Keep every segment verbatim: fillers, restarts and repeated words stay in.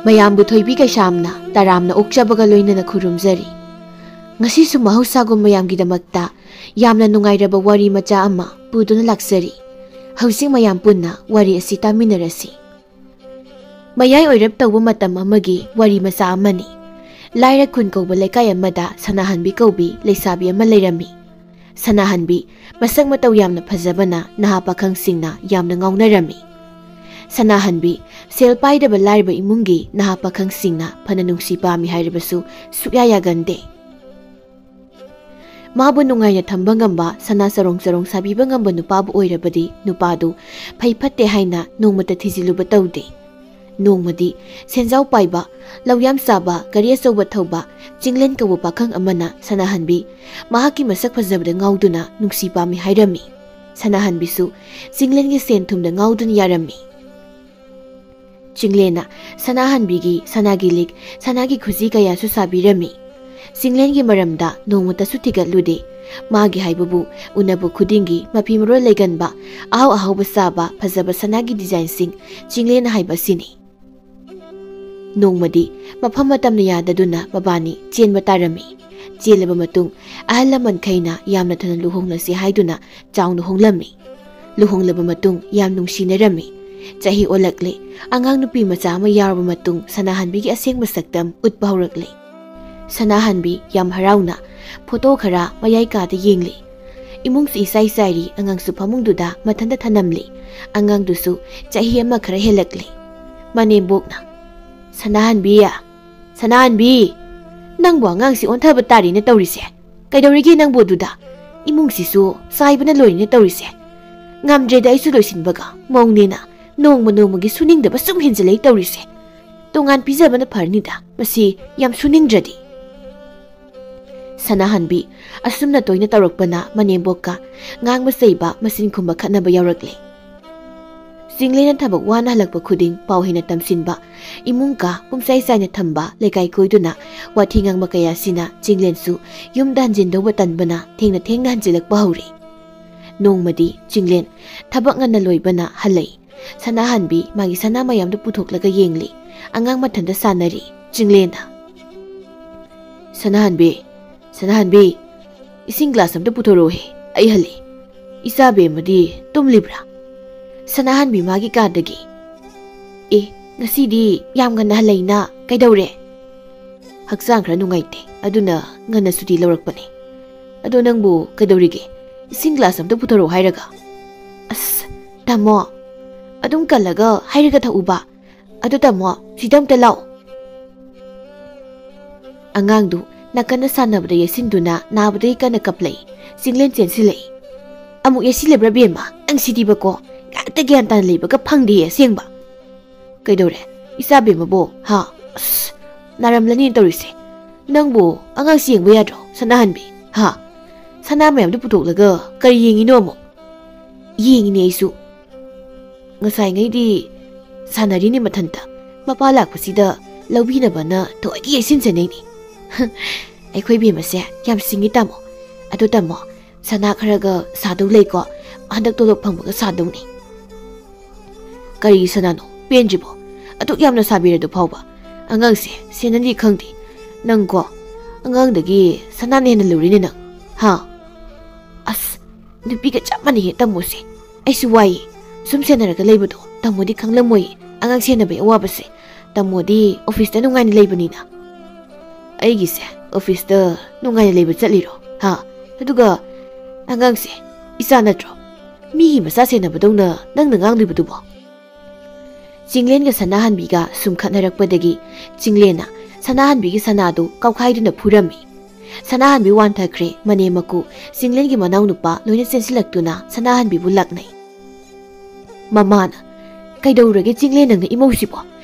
ꯃꯌꯥꯝꯕꯨ ꯊꯣꯏꯕꯤ ꯀꯩꯁꯥꯝꯅ ꯇꯔꯥꯝꯅ ꯑꯣꯛꯆꯕꯒ ꯂꯣꯏꯅꯅ ꯈꯨꯔꯨꯝꯖꯔꯤ꯫ ꯉꯁꯤꯁꯨ ꯃꯍꯧꯁꯥꯒꯨꯝ ꯃꯌꯥꯝꯒꯤꯗꯃꯛꯇ ꯌꯥꯝꯅ ꯅꯨꯡꯉꯥꯏꯔꯕ ꯋꯥꯔꯤ ꯃꯆꯥ ꯑꯃ ꯄꯨꯗꯨꯅ ꯂꯥꯛꯆꯔꯤ꯫ ꯍꯧꯖꯤꯛ ꯃꯌꯥꯝ ꯄꯨꯟꯅ ꯋꯥꯔꯤ ꯑꯁꯤ ꯇꯥꯃꯤꯟꯅꯔꯁꯤ꯫ ꯃꯌꯥꯏ ꯑꯣꯏꯔꯞ ꯇꯧꯕ ꯃꯇꯝ ꯑꯃꯒꯤ ꯋꯥꯔꯤ ꯃꯆꯥ ꯑꯃꯅꯤ꯫ ꯂꯥꯏꯔ ꯈꯨꯟ ꯀꯧꯕ ꯂꯩꯀꯥꯏ ꯑꯃꯗ ꯁꯅꯥꯍꯟꯕꯤ ꯀꯧꯕꯤ ꯂꯩꯁꯥꯕꯤ ꯑꯃ ꯂꯩꯔꯝꯃꯤ꯫ ꯁꯅꯥꯍꯟꯕꯤ ꯃꯁꯛ ꯃꯇꯧ ꯌꯥꯝꯅ ꯐꯖꯕꯅ ꯅꯍꯥ ꯄꯥꯈꯪꯁꯤꯡꯅ ꯌꯥꯝꯅ ꯉꯥꯎꯅꯔꯝꯃꯤ꯫ ꯁꯅꯥꯍꯟꯕꯤ ꯁꯦꯜ ꯄꯥꯏꯗꯕ ꯂꯥꯏꯔꯕ ꯏꯃꯨꯡꯒꯤ ꯅꯍꯥ ꯄꯥꯈꯪꯁꯤꯡꯅ ꯐꯅ ꯅꯨꯡꯁꯤ ꯄꯥꯝꯃꯤ ꯍꯥꯏꯔꯕꯁꯨ ꯁꯨꯛꯌꯥ ꯌꯥꯒꯟꯗꯦ꯫ ꯃꯥꯕꯨ ꯅꯨꯡꯉꯥꯏꯅ ꯊꯝꯕ ꯉꯝꯕ, ꯁꯅꯥ ꯆꯔꯣꯡ ꯆꯔꯣꯡ ꯁꯥꯕꯤꯕ ꯉꯝꯕ ꯅꯨꯄꯥꯕꯨ ꯑꯣꯏꯔꯕꯗꯤ ꯅꯨꯄꯥꯗꯨ ꯐꯩ ꯐꯠꯇꯦ ꯍꯥꯏꯅ ꯅꯣꯡꯃꯇ ꯊꯤꯖꯤꯜꯂꯨꯕ ꯇꯧꯗꯦ꯫ ꯅꯣꯡꯃꯗꯤ ꯁꯦꯟꯖꯥꯎ ꯄꯥꯏꯕ, ꯂꯧꯌꯥꯝ ꯆꯥꯕ, ꯒꯥꯔꯤ ꯑꯆꯧꯕ ꯊꯧꯕ ꯆꯤꯡꯂꯦꯟ ꯀꯧꯕ ꯄꯥꯈꯪ ꯑꯃꯅ ꯁꯅꯥꯍꯟꯕꯤ ꯃꯍꯥꯛꯀꯤ ꯃꯁꯛ ꯐꯖꯕꯗ ꯉꯥꯎꯗꯨꯅ ꯅꯨꯡꯁꯤ ꯄꯥꯝꯃꯤ ꯍꯥꯏꯔꯝꯃꯤ꯫ ꯁꯅꯥꯍꯟꯕꯤꯁꯨ ꯆꯤꯡꯂꯦꯟꯒꯤ ꯁꯦꯟ ꯊꯨꯝꯗ ꯉꯥꯎꯗꯨꯅ ꯌꯥꯔꯝꯃꯤ꯫ ꯆꯤꯡꯂꯦꯟꯅ ꯁꯅꯥꯍꯟꯕꯤꯒꯤ ꯁꯅꯥꯒꯤ ꯂꯤꯛ, ꯁꯅꯥꯒꯤ ꯈꯨꯖꯤ ꯀꯌꯥꯁꯨ ꯁꯥꯕꯤꯔꯝꯃꯤ꯫ ꯆꯤꯡꯂꯦꯟꯒꯤ ꯃꯔꯝꯗ ꯅꯣꯡꯃꯇꯁꯨ ꯊꯤꯒꯠꯂꯨꯗꯦ꯫ ꯃꯥꯒꯤ ꯍꯥꯏꯕꯕꯨ ꯎꯅꯕ ꯈꯨꯗꯤꯡꯒꯤ ꯃꯐꯤ ꯃꯔꯣꯜ ꯂꯩꯒꯟꯕ, ꯑꯍꯥꯎ ꯑꯍꯥꯎꯕ ꯆꯥꯕ, ꯐꯖꯕ ꯁꯅꯥꯒꯤ ꯗꯤꯖꯥꯏꯟꯁꯤꯡ, ꯆꯤꯡꯂꯦꯟꯅ ꯍꯥꯏꯕ ꯑꯁꯤꯅꯤ꯫ ꯅꯣꯡꯃꯗꯤ ꯃꯐꯝ ꯃꯇꯝꯅ ꯌꯥꯗꯗꯨꯅ ꯃꯕꯥꯅꯤ ꯆꯦꯟꯕ ꯇꯥꯔꯝꯃꯤ꯫ ꯆꯦꯜꯂꯕ ꯃꯇꯨꯡ ꯑꯍꯜ ꯂꯃꯟꯈꯩꯅ ꯌꯥꯝꯅ ꯊꯨꯅ ꯂꯨꯍꯣꯡꯂꯁꯤ ꯍꯥꯏꯗꯨꯅ ꯆꯥꯎꯅ ꯍꯣꯡꯂꯝꯃꯤ꯫ ꯂꯨꯍꯣꯡꯂꯕ ꯃꯇꯨꯡ ꯌꯥꯝ ꯅꯨꯡꯁꯤꯅꯔꯝꯃꯤ꯫ ꯆꯍꯤ ꯑꯣꯜꯂꯛꯂꯦ꯫ ꯑꯉꯥꯡ ꯅꯨꯄꯤ ꯃꯆꯥ ꯑꯃ ꯌꯥꯎꯔꯕ ꯃꯇꯨꯡ ꯁꯅꯥꯍꯟꯕꯤꯒꯤ ꯑꯁꯦꯡꯕ ꯁꯛꯇꯝ ꯎꯠꯄ ꯍꯧꯔꯛꯂꯦ꯫ ꯁꯅꯥꯍꯟꯕꯤ ꯌꯥꯝ ꯍꯔꯥꯎꯅ ꯐꯣꯇꯣ ꯈꯔ ꯃꯌꯥꯏ ꯀꯥꯗ ꯌꯦꯡꯂꯤ꯫ ꯏꯃꯨꯡꯁꯨ ꯏꯆꯥꯏ ꯆꯥꯏꯔꯤ, ꯑꯉꯥꯡꯁꯨ ꯐꯃꯨꯡꯗꯨꯗ ꯃꯊꯟꯇ ꯊꯅꯝꯂꯤ꯫ ꯑꯉꯥꯡꯗꯨꯁꯨ ꯆꯍꯤ ꯑꯃ ꯈꯔ ꯍꯦꯜꯂꯛꯂꯦ꯫ ꯃꯅꯦꯝꯕꯣꯛꯅ, "ꯁꯅꯥꯍꯟꯕꯤ, ꯁꯅꯥꯍꯟꯕꯤ, ꯅꯪꯕꯨ ꯑꯉꯥꯡꯁꯤ ꯑꯣꯟꯊꯕ ꯇꯥꯔꯤꯅ ꯇꯧꯔꯤꯁꯦ꯫ ꯀꯩꯗꯧꯔꯤꯒꯦ ꯅꯪꯕꯨ ꯑꯗꯨꯗ? ꯏꯃꯨꯡꯁꯤꯁꯨ ꯆꯥꯏꯕꯅ ꯂꯣꯏꯔꯤꯅ ꯇꯧꯔꯤꯁꯦ꯫ ꯉꯝꯗ꯭ꯔꯦꯗ ꯑꯩꯁꯨ ꯂꯣꯏꯁꯤꯟꯕꯒ꯫ ꯃꯧꯅꯦꯅ ꯅꯣꯡꯃ ꯅꯣꯡꯃꯒꯤ ꯁꯨꯅꯤꯡꯗꯕ ꯁꯨꯝ ꯍꯦꯟꯖꯤꯜꯂꯛꯏ ꯇꯧꯔꯤꯁꯦ꯫ ꯇꯣꯉꯥꯟ ꯄꯤꯖꯕꯅ ꯐꯔꯅꯤꯗ, ꯃꯁꯤ ꯌꯥꯝ ꯁꯨꯅꯤꯡꯗ꯭ꯔꯗꯤ꯫" ꯁꯅꯥꯍꯟꯕꯤ ꯑꯁꯨꯝꯅ ꯇꯣꯏꯅ ꯇꯧꯔꯛꯄꯅ ꯃꯅꯦꯝꯕꯣꯛꯀ ꯉꯥꯡꯕ ꯆꯩꯕ, ꯃꯆꯤꯟ ꯈꯨꯝꯕ ꯈꯠꯅꯕ ꯌꯥꯎꯔꯛꯂꯦ꯫ ꯆꯤꯡꯂꯦꯟꯅ ꯊꯕꯛ ꯋꯥꯅ ꯍꯜꯂꯛꯄ ꯈꯨꯗꯤꯡ ꯄꯥꯎ ꯍꯦꯟꯅ ꯇꯝꯁꯤꯟꯕ, ꯏꯃꯨꯡ ꯀꯥ ꯄꯨꯝꯆꯥꯏ ꯆꯥꯏꯅ ꯊꯝꯕ, ꯂꯩꯀꯥꯏ ꯀꯣꯏꯗꯨꯅ ꯋꯥꯊꯤ ꯉꯥꯡꯕ ꯀꯌꯥꯁꯤꯅ ꯆꯤꯡꯂꯦꯟꯁꯨ ꯌꯨꯝꯗ ꯍꯟꯖꯤꯟꯗꯧꯕ ꯇꯟꯕꯅ ꯊꯦꯡꯅ ꯊꯦꯡꯅ ꯍꯟꯖꯤꯜꯂꯛꯄ ꯍꯧꯔꯦ꯫ ꯅꯣꯡꯃꯗꯤ ꯆꯤꯡꯂꯦꯟ ꯊꯕꯛ ꯉꯟꯅ ꯂꯣꯏꯕꯅ ꯍꯜꯂꯛꯏ꯫ ꯁꯅꯥꯍꯟꯕꯤ ꯃꯥꯒꯤ ꯁꯅꯥ ꯃꯌꯥꯝꯗꯨ ꯄꯨꯊꯣꯛꯂꯒ ꯌꯦꯡꯂꯤ꯫ ꯑꯉꯥꯡ ꯃꯊꯟꯇ ꯁꯥꯟꯅꯔꯤ꯫ ꯆꯤꯡꯂꯦꯟꯅ, "ꯁꯅꯥꯍꯟꯕꯤ, ꯁꯅꯥꯍꯟꯕꯤ, ꯏꯁꯤꯡ ꯒ꯭ꯂꯥꯁ ꯑꯝꯇ ꯄꯨꯊꯣꯔꯛꯎꯍꯦ, ꯑꯩ ꯍꯜꯂꯤ꯫ ꯏꯆꯥ ꯕꯦꯝꯃꯗꯤ ꯇꯨꯝꯂꯤꯕ꯭ꯔꯥ?" ꯁꯅꯥꯍꯟꯕꯤ ꯃꯥꯒꯤ ꯀꯥꯗꯒꯤ, "ꯑꯦ, ꯉꯁꯤꯗꯤ ꯌꯥꯝ ꯉꯟꯅ ꯍꯜꯂꯛꯏꯅ, ꯀꯩꯗꯧꯔꯦ?" "ꯍꯛꯆꯥꯡ ꯈꯔ ꯅꯨꯡꯉꯥꯏꯇꯦ, ꯑꯗꯨꯅ ꯉꯟꯅ ꯁꯨꯇꯤ ꯂꯧꯔꯛꯄꯅꯦ꯫ ꯑꯗꯣ ꯅꯪꯕꯨ ꯀꯩꯗꯧꯔꯤꯒꯦ? ꯏꯁꯤꯡ ꯒ꯭ꯂꯥꯁ ꯑꯝꯇ ꯄꯨꯊꯣꯔꯛꯑꯣ ꯍꯥꯏꯔꯒ?" "ꯑꯁ, ꯇꯥꯃꯣ, ꯑꯗꯨꯝ ꯀꯜꯂꯒ ꯍꯩꯔꯒ ꯊꯛꯎꯕ꯫ ꯑꯗꯨ ꯇꯥꯃꯣ, ꯁꯤꯗ ꯑꯝꯇ ꯂꯥꯛꯑꯣ꯫" ꯑꯉꯥꯡꯗꯨ ꯅꯥꯀꯟꯗ ꯁꯥꯟꯅꯕꯗ ꯌꯦꯠꯁꯤꯟꯗꯨꯅ ꯅꯥꯕꯗꯒꯤ ꯀꯟꯅ ꯀꯞꯂꯛꯏ꯫ ꯆꯤꯡꯂꯦꯟ ꯆꯦꯟꯁꯤꯜꯂꯛꯏ꯫ "ꯑꯃꯨꯛ ꯌꯦꯠꯁꯤꯜꯂꯕ꯭ꯔꯥ ꯕꯦꯝꯃ? ꯅꯪ ꯁꯤꯗꯤꯕꯀꯣ, ꯉꯥꯏꯍꯥꯛꯇ ꯒ꯭ꯌꯥꯟ ꯇꯥꯅ ꯂꯩꯕꯒ ꯐꯪꯗꯦꯍꯦ ꯑꯁꯦꯡꯕ꯫ ꯀꯩꯗꯧꯔꯦ? ꯏꯆꯥ ꯕꯦꯝꯃꯕꯣ, ꯍꯥ? ꯑꯁ, ꯅꯥꯔꯝꯂꯅꯤꯅ ꯇꯧꯔꯤꯁꯦ꯫ ꯅꯪꯕꯨ ꯑꯉꯥꯡꯁꯤ ꯌꯦꯡꯕ ꯌꯥꯗ꯭ꯔꯣ, ꯁꯅꯥꯍꯟꯕꯤ? ꯍꯥ? ꯁꯅꯥ ꯃꯌꯥꯝꯗꯨ ꯄꯨꯊꯣꯛꯂꯒ ꯀꯔꯤ ꯌꯦꯡꯉꯤꯅꯣ ꯑꯃꯨꯛ?" "ꯌꯦꯡꯉꯤꯅꯦ ꯑꯩꯁꯨ꯫ ꯉꯁꯥꯏꯉꯩꯗꯤ ꯁꯥꯟꯅꯔꯤꯅꯤ ꯃꯊꯟꯇ꯫ ꯃꯄꯥ ꯂꯥꯛꯄꯁꯤꯗ ꯂꯧꯕꯤꯅꯕꯅ ꯊꯑꯣꯏꯀꯤ ꯌꯩꯁꯤꯟꯖꯅꯩꯅꯤ꯫" "ꯑꯩꯈꯣꯏ ꯕꯦꯝꯃꯁꯦ ꯌꯥꯝ ꯁꯤꯡꯉꯤ ꯇꯥꯃꯣ꯫ ꯑꯗꯣ ꯇꯥꯃꯣ, ꯁꯅꯥ ꯈꯔꯒ ꯁꯥꯗꯧ ꯂꯩꯀꯣ, ꯍꯟꯗꯛ ꯇꯣꯂꯣꯞ ꯐꯪꯕꯒ ꯁꯥꯗꯧꯅꯤ꯫" "ꯀꯔꯤ ꯁꯅꯥꯅꯣ ꯄꯦꯟꯗ꯭ꯔꯤꯕꯣ? ꯑꯗꯨꯛ ꯌꯥꯝꯅ ꯁꯥꯕꯤꯔꯗꯨ ꯐꯥꯎꯕ꯫ ꯑꯉꯥꯡꯁꯦ ꯁꯦꯟꯅꯅꯤ ꯈꯪꯗꯦ꯫ ꯅꯪꯀꯣ, ꯑꯉꯥꯡꯗꯒꯤ ꯁꯅꯥꯅ ꯍꯦꯟꯅ ꯂꯨꯔꯤꯅꯦ ꯅꯪ, ꯍꯥ?" "ꯑꯁ, ꯅꯨꯄꯤꯒ ꯆꯞ ꯃꯥꯟꯅꯩꯌꯦ ꯇꯥꯃꯣꯁꯦ꯫ ꯑꯩꯁꯨ ꯋꯥꯏꯌꯦ꯫ ꯁꯨꯝ ꯁꯦꯟꯅꯔꯒ ꯂꯩꯕꯗꯣ ꯇꯥꯃꯣꯗꯤ ꯈꯪꯂꯝꯃꯣꯏꯌꯦ, ꯑꯉꯥꯡ ꯁꯦꯟꯅꯕꯒꯤ ꯑꯋꯥꯕꯁꯦ꯫ ꯇꯥꯃꯣꯗꯤ ꯑꯣꯐꯤꯁꯇ ꯅꯨꯡꯉꯥꯏꯅ ꯂꯩꯕꯅꯤꯅ꯫" "ꯑꯩꯒꯤꯁꯦ ꯑꯣꯐꯤꯁꯇ ꯅꯨꯡꯉꯥꯏꯅ ꯂꯩꯕ ꯆꯠꯂꯤꯔꯣ, ꯍꯥ? ꯑꯗꯨꯒ ꯑꯉꯥꯡꯁꯦ ꯏꯆꯥ ꯅꯠꯇ꯭ꯔꯣ? ꯃꯤꯒꯤ ꯃꯆꯥ ꯁꯦꯟꯅꯕꯗꯧꯅ ꯅꯪꯅ ꯉꯥꯡꯂꯤꯕꯗꯨꯕꯣ?" ꯆꯤꯡꯂꯦꯟꯒ ꯁꯅꯥꯍꯟꯕꯤꯒ ꯁꯨꯝ ꯈꯠꯅꯔꯛꯄꯗꯒꯤ ꯆꯤꯡꯂꯦꯟꯅ ꯁꯅꯥꯍꯟꯕꯤꯒꯤ ꯁꯅꯥꯗꯨ ꯀꯥꯎꯈꯥꯏꯗꯨꯅ ꯐꯨꯔꯝꯃꯤ꯫ ꯁꯅꯥꯍꯟꯕꯤ ꯋꯥꯟꯊꯈ꯭ꯔꯦ꯫ ꯃꯅꯦꯝ ꯃꯀꯨ ꯆꯤꯡꯂꯦꯟꯒꯤ ꯃꯅꯥꯎꯅꯨꯄꯥ ꯂꯣꯏꯅ ꯆꯦꯟꯁꯤꯜꯂꯛꯇꯨꯅ ꯁꯅꯥꯍꯟꯕꯤꯕꯨ ꯂꯥꯛꯅꯩ꯫ ꯃꯃꯥꯅ, "ꯀꯩꯗꯧꯔꯒꯦ ꯆꯤꯡꯂꯦꯟ ꯅꯪꯅ ꯏꯃꯧꯁꯤꯕꯣ?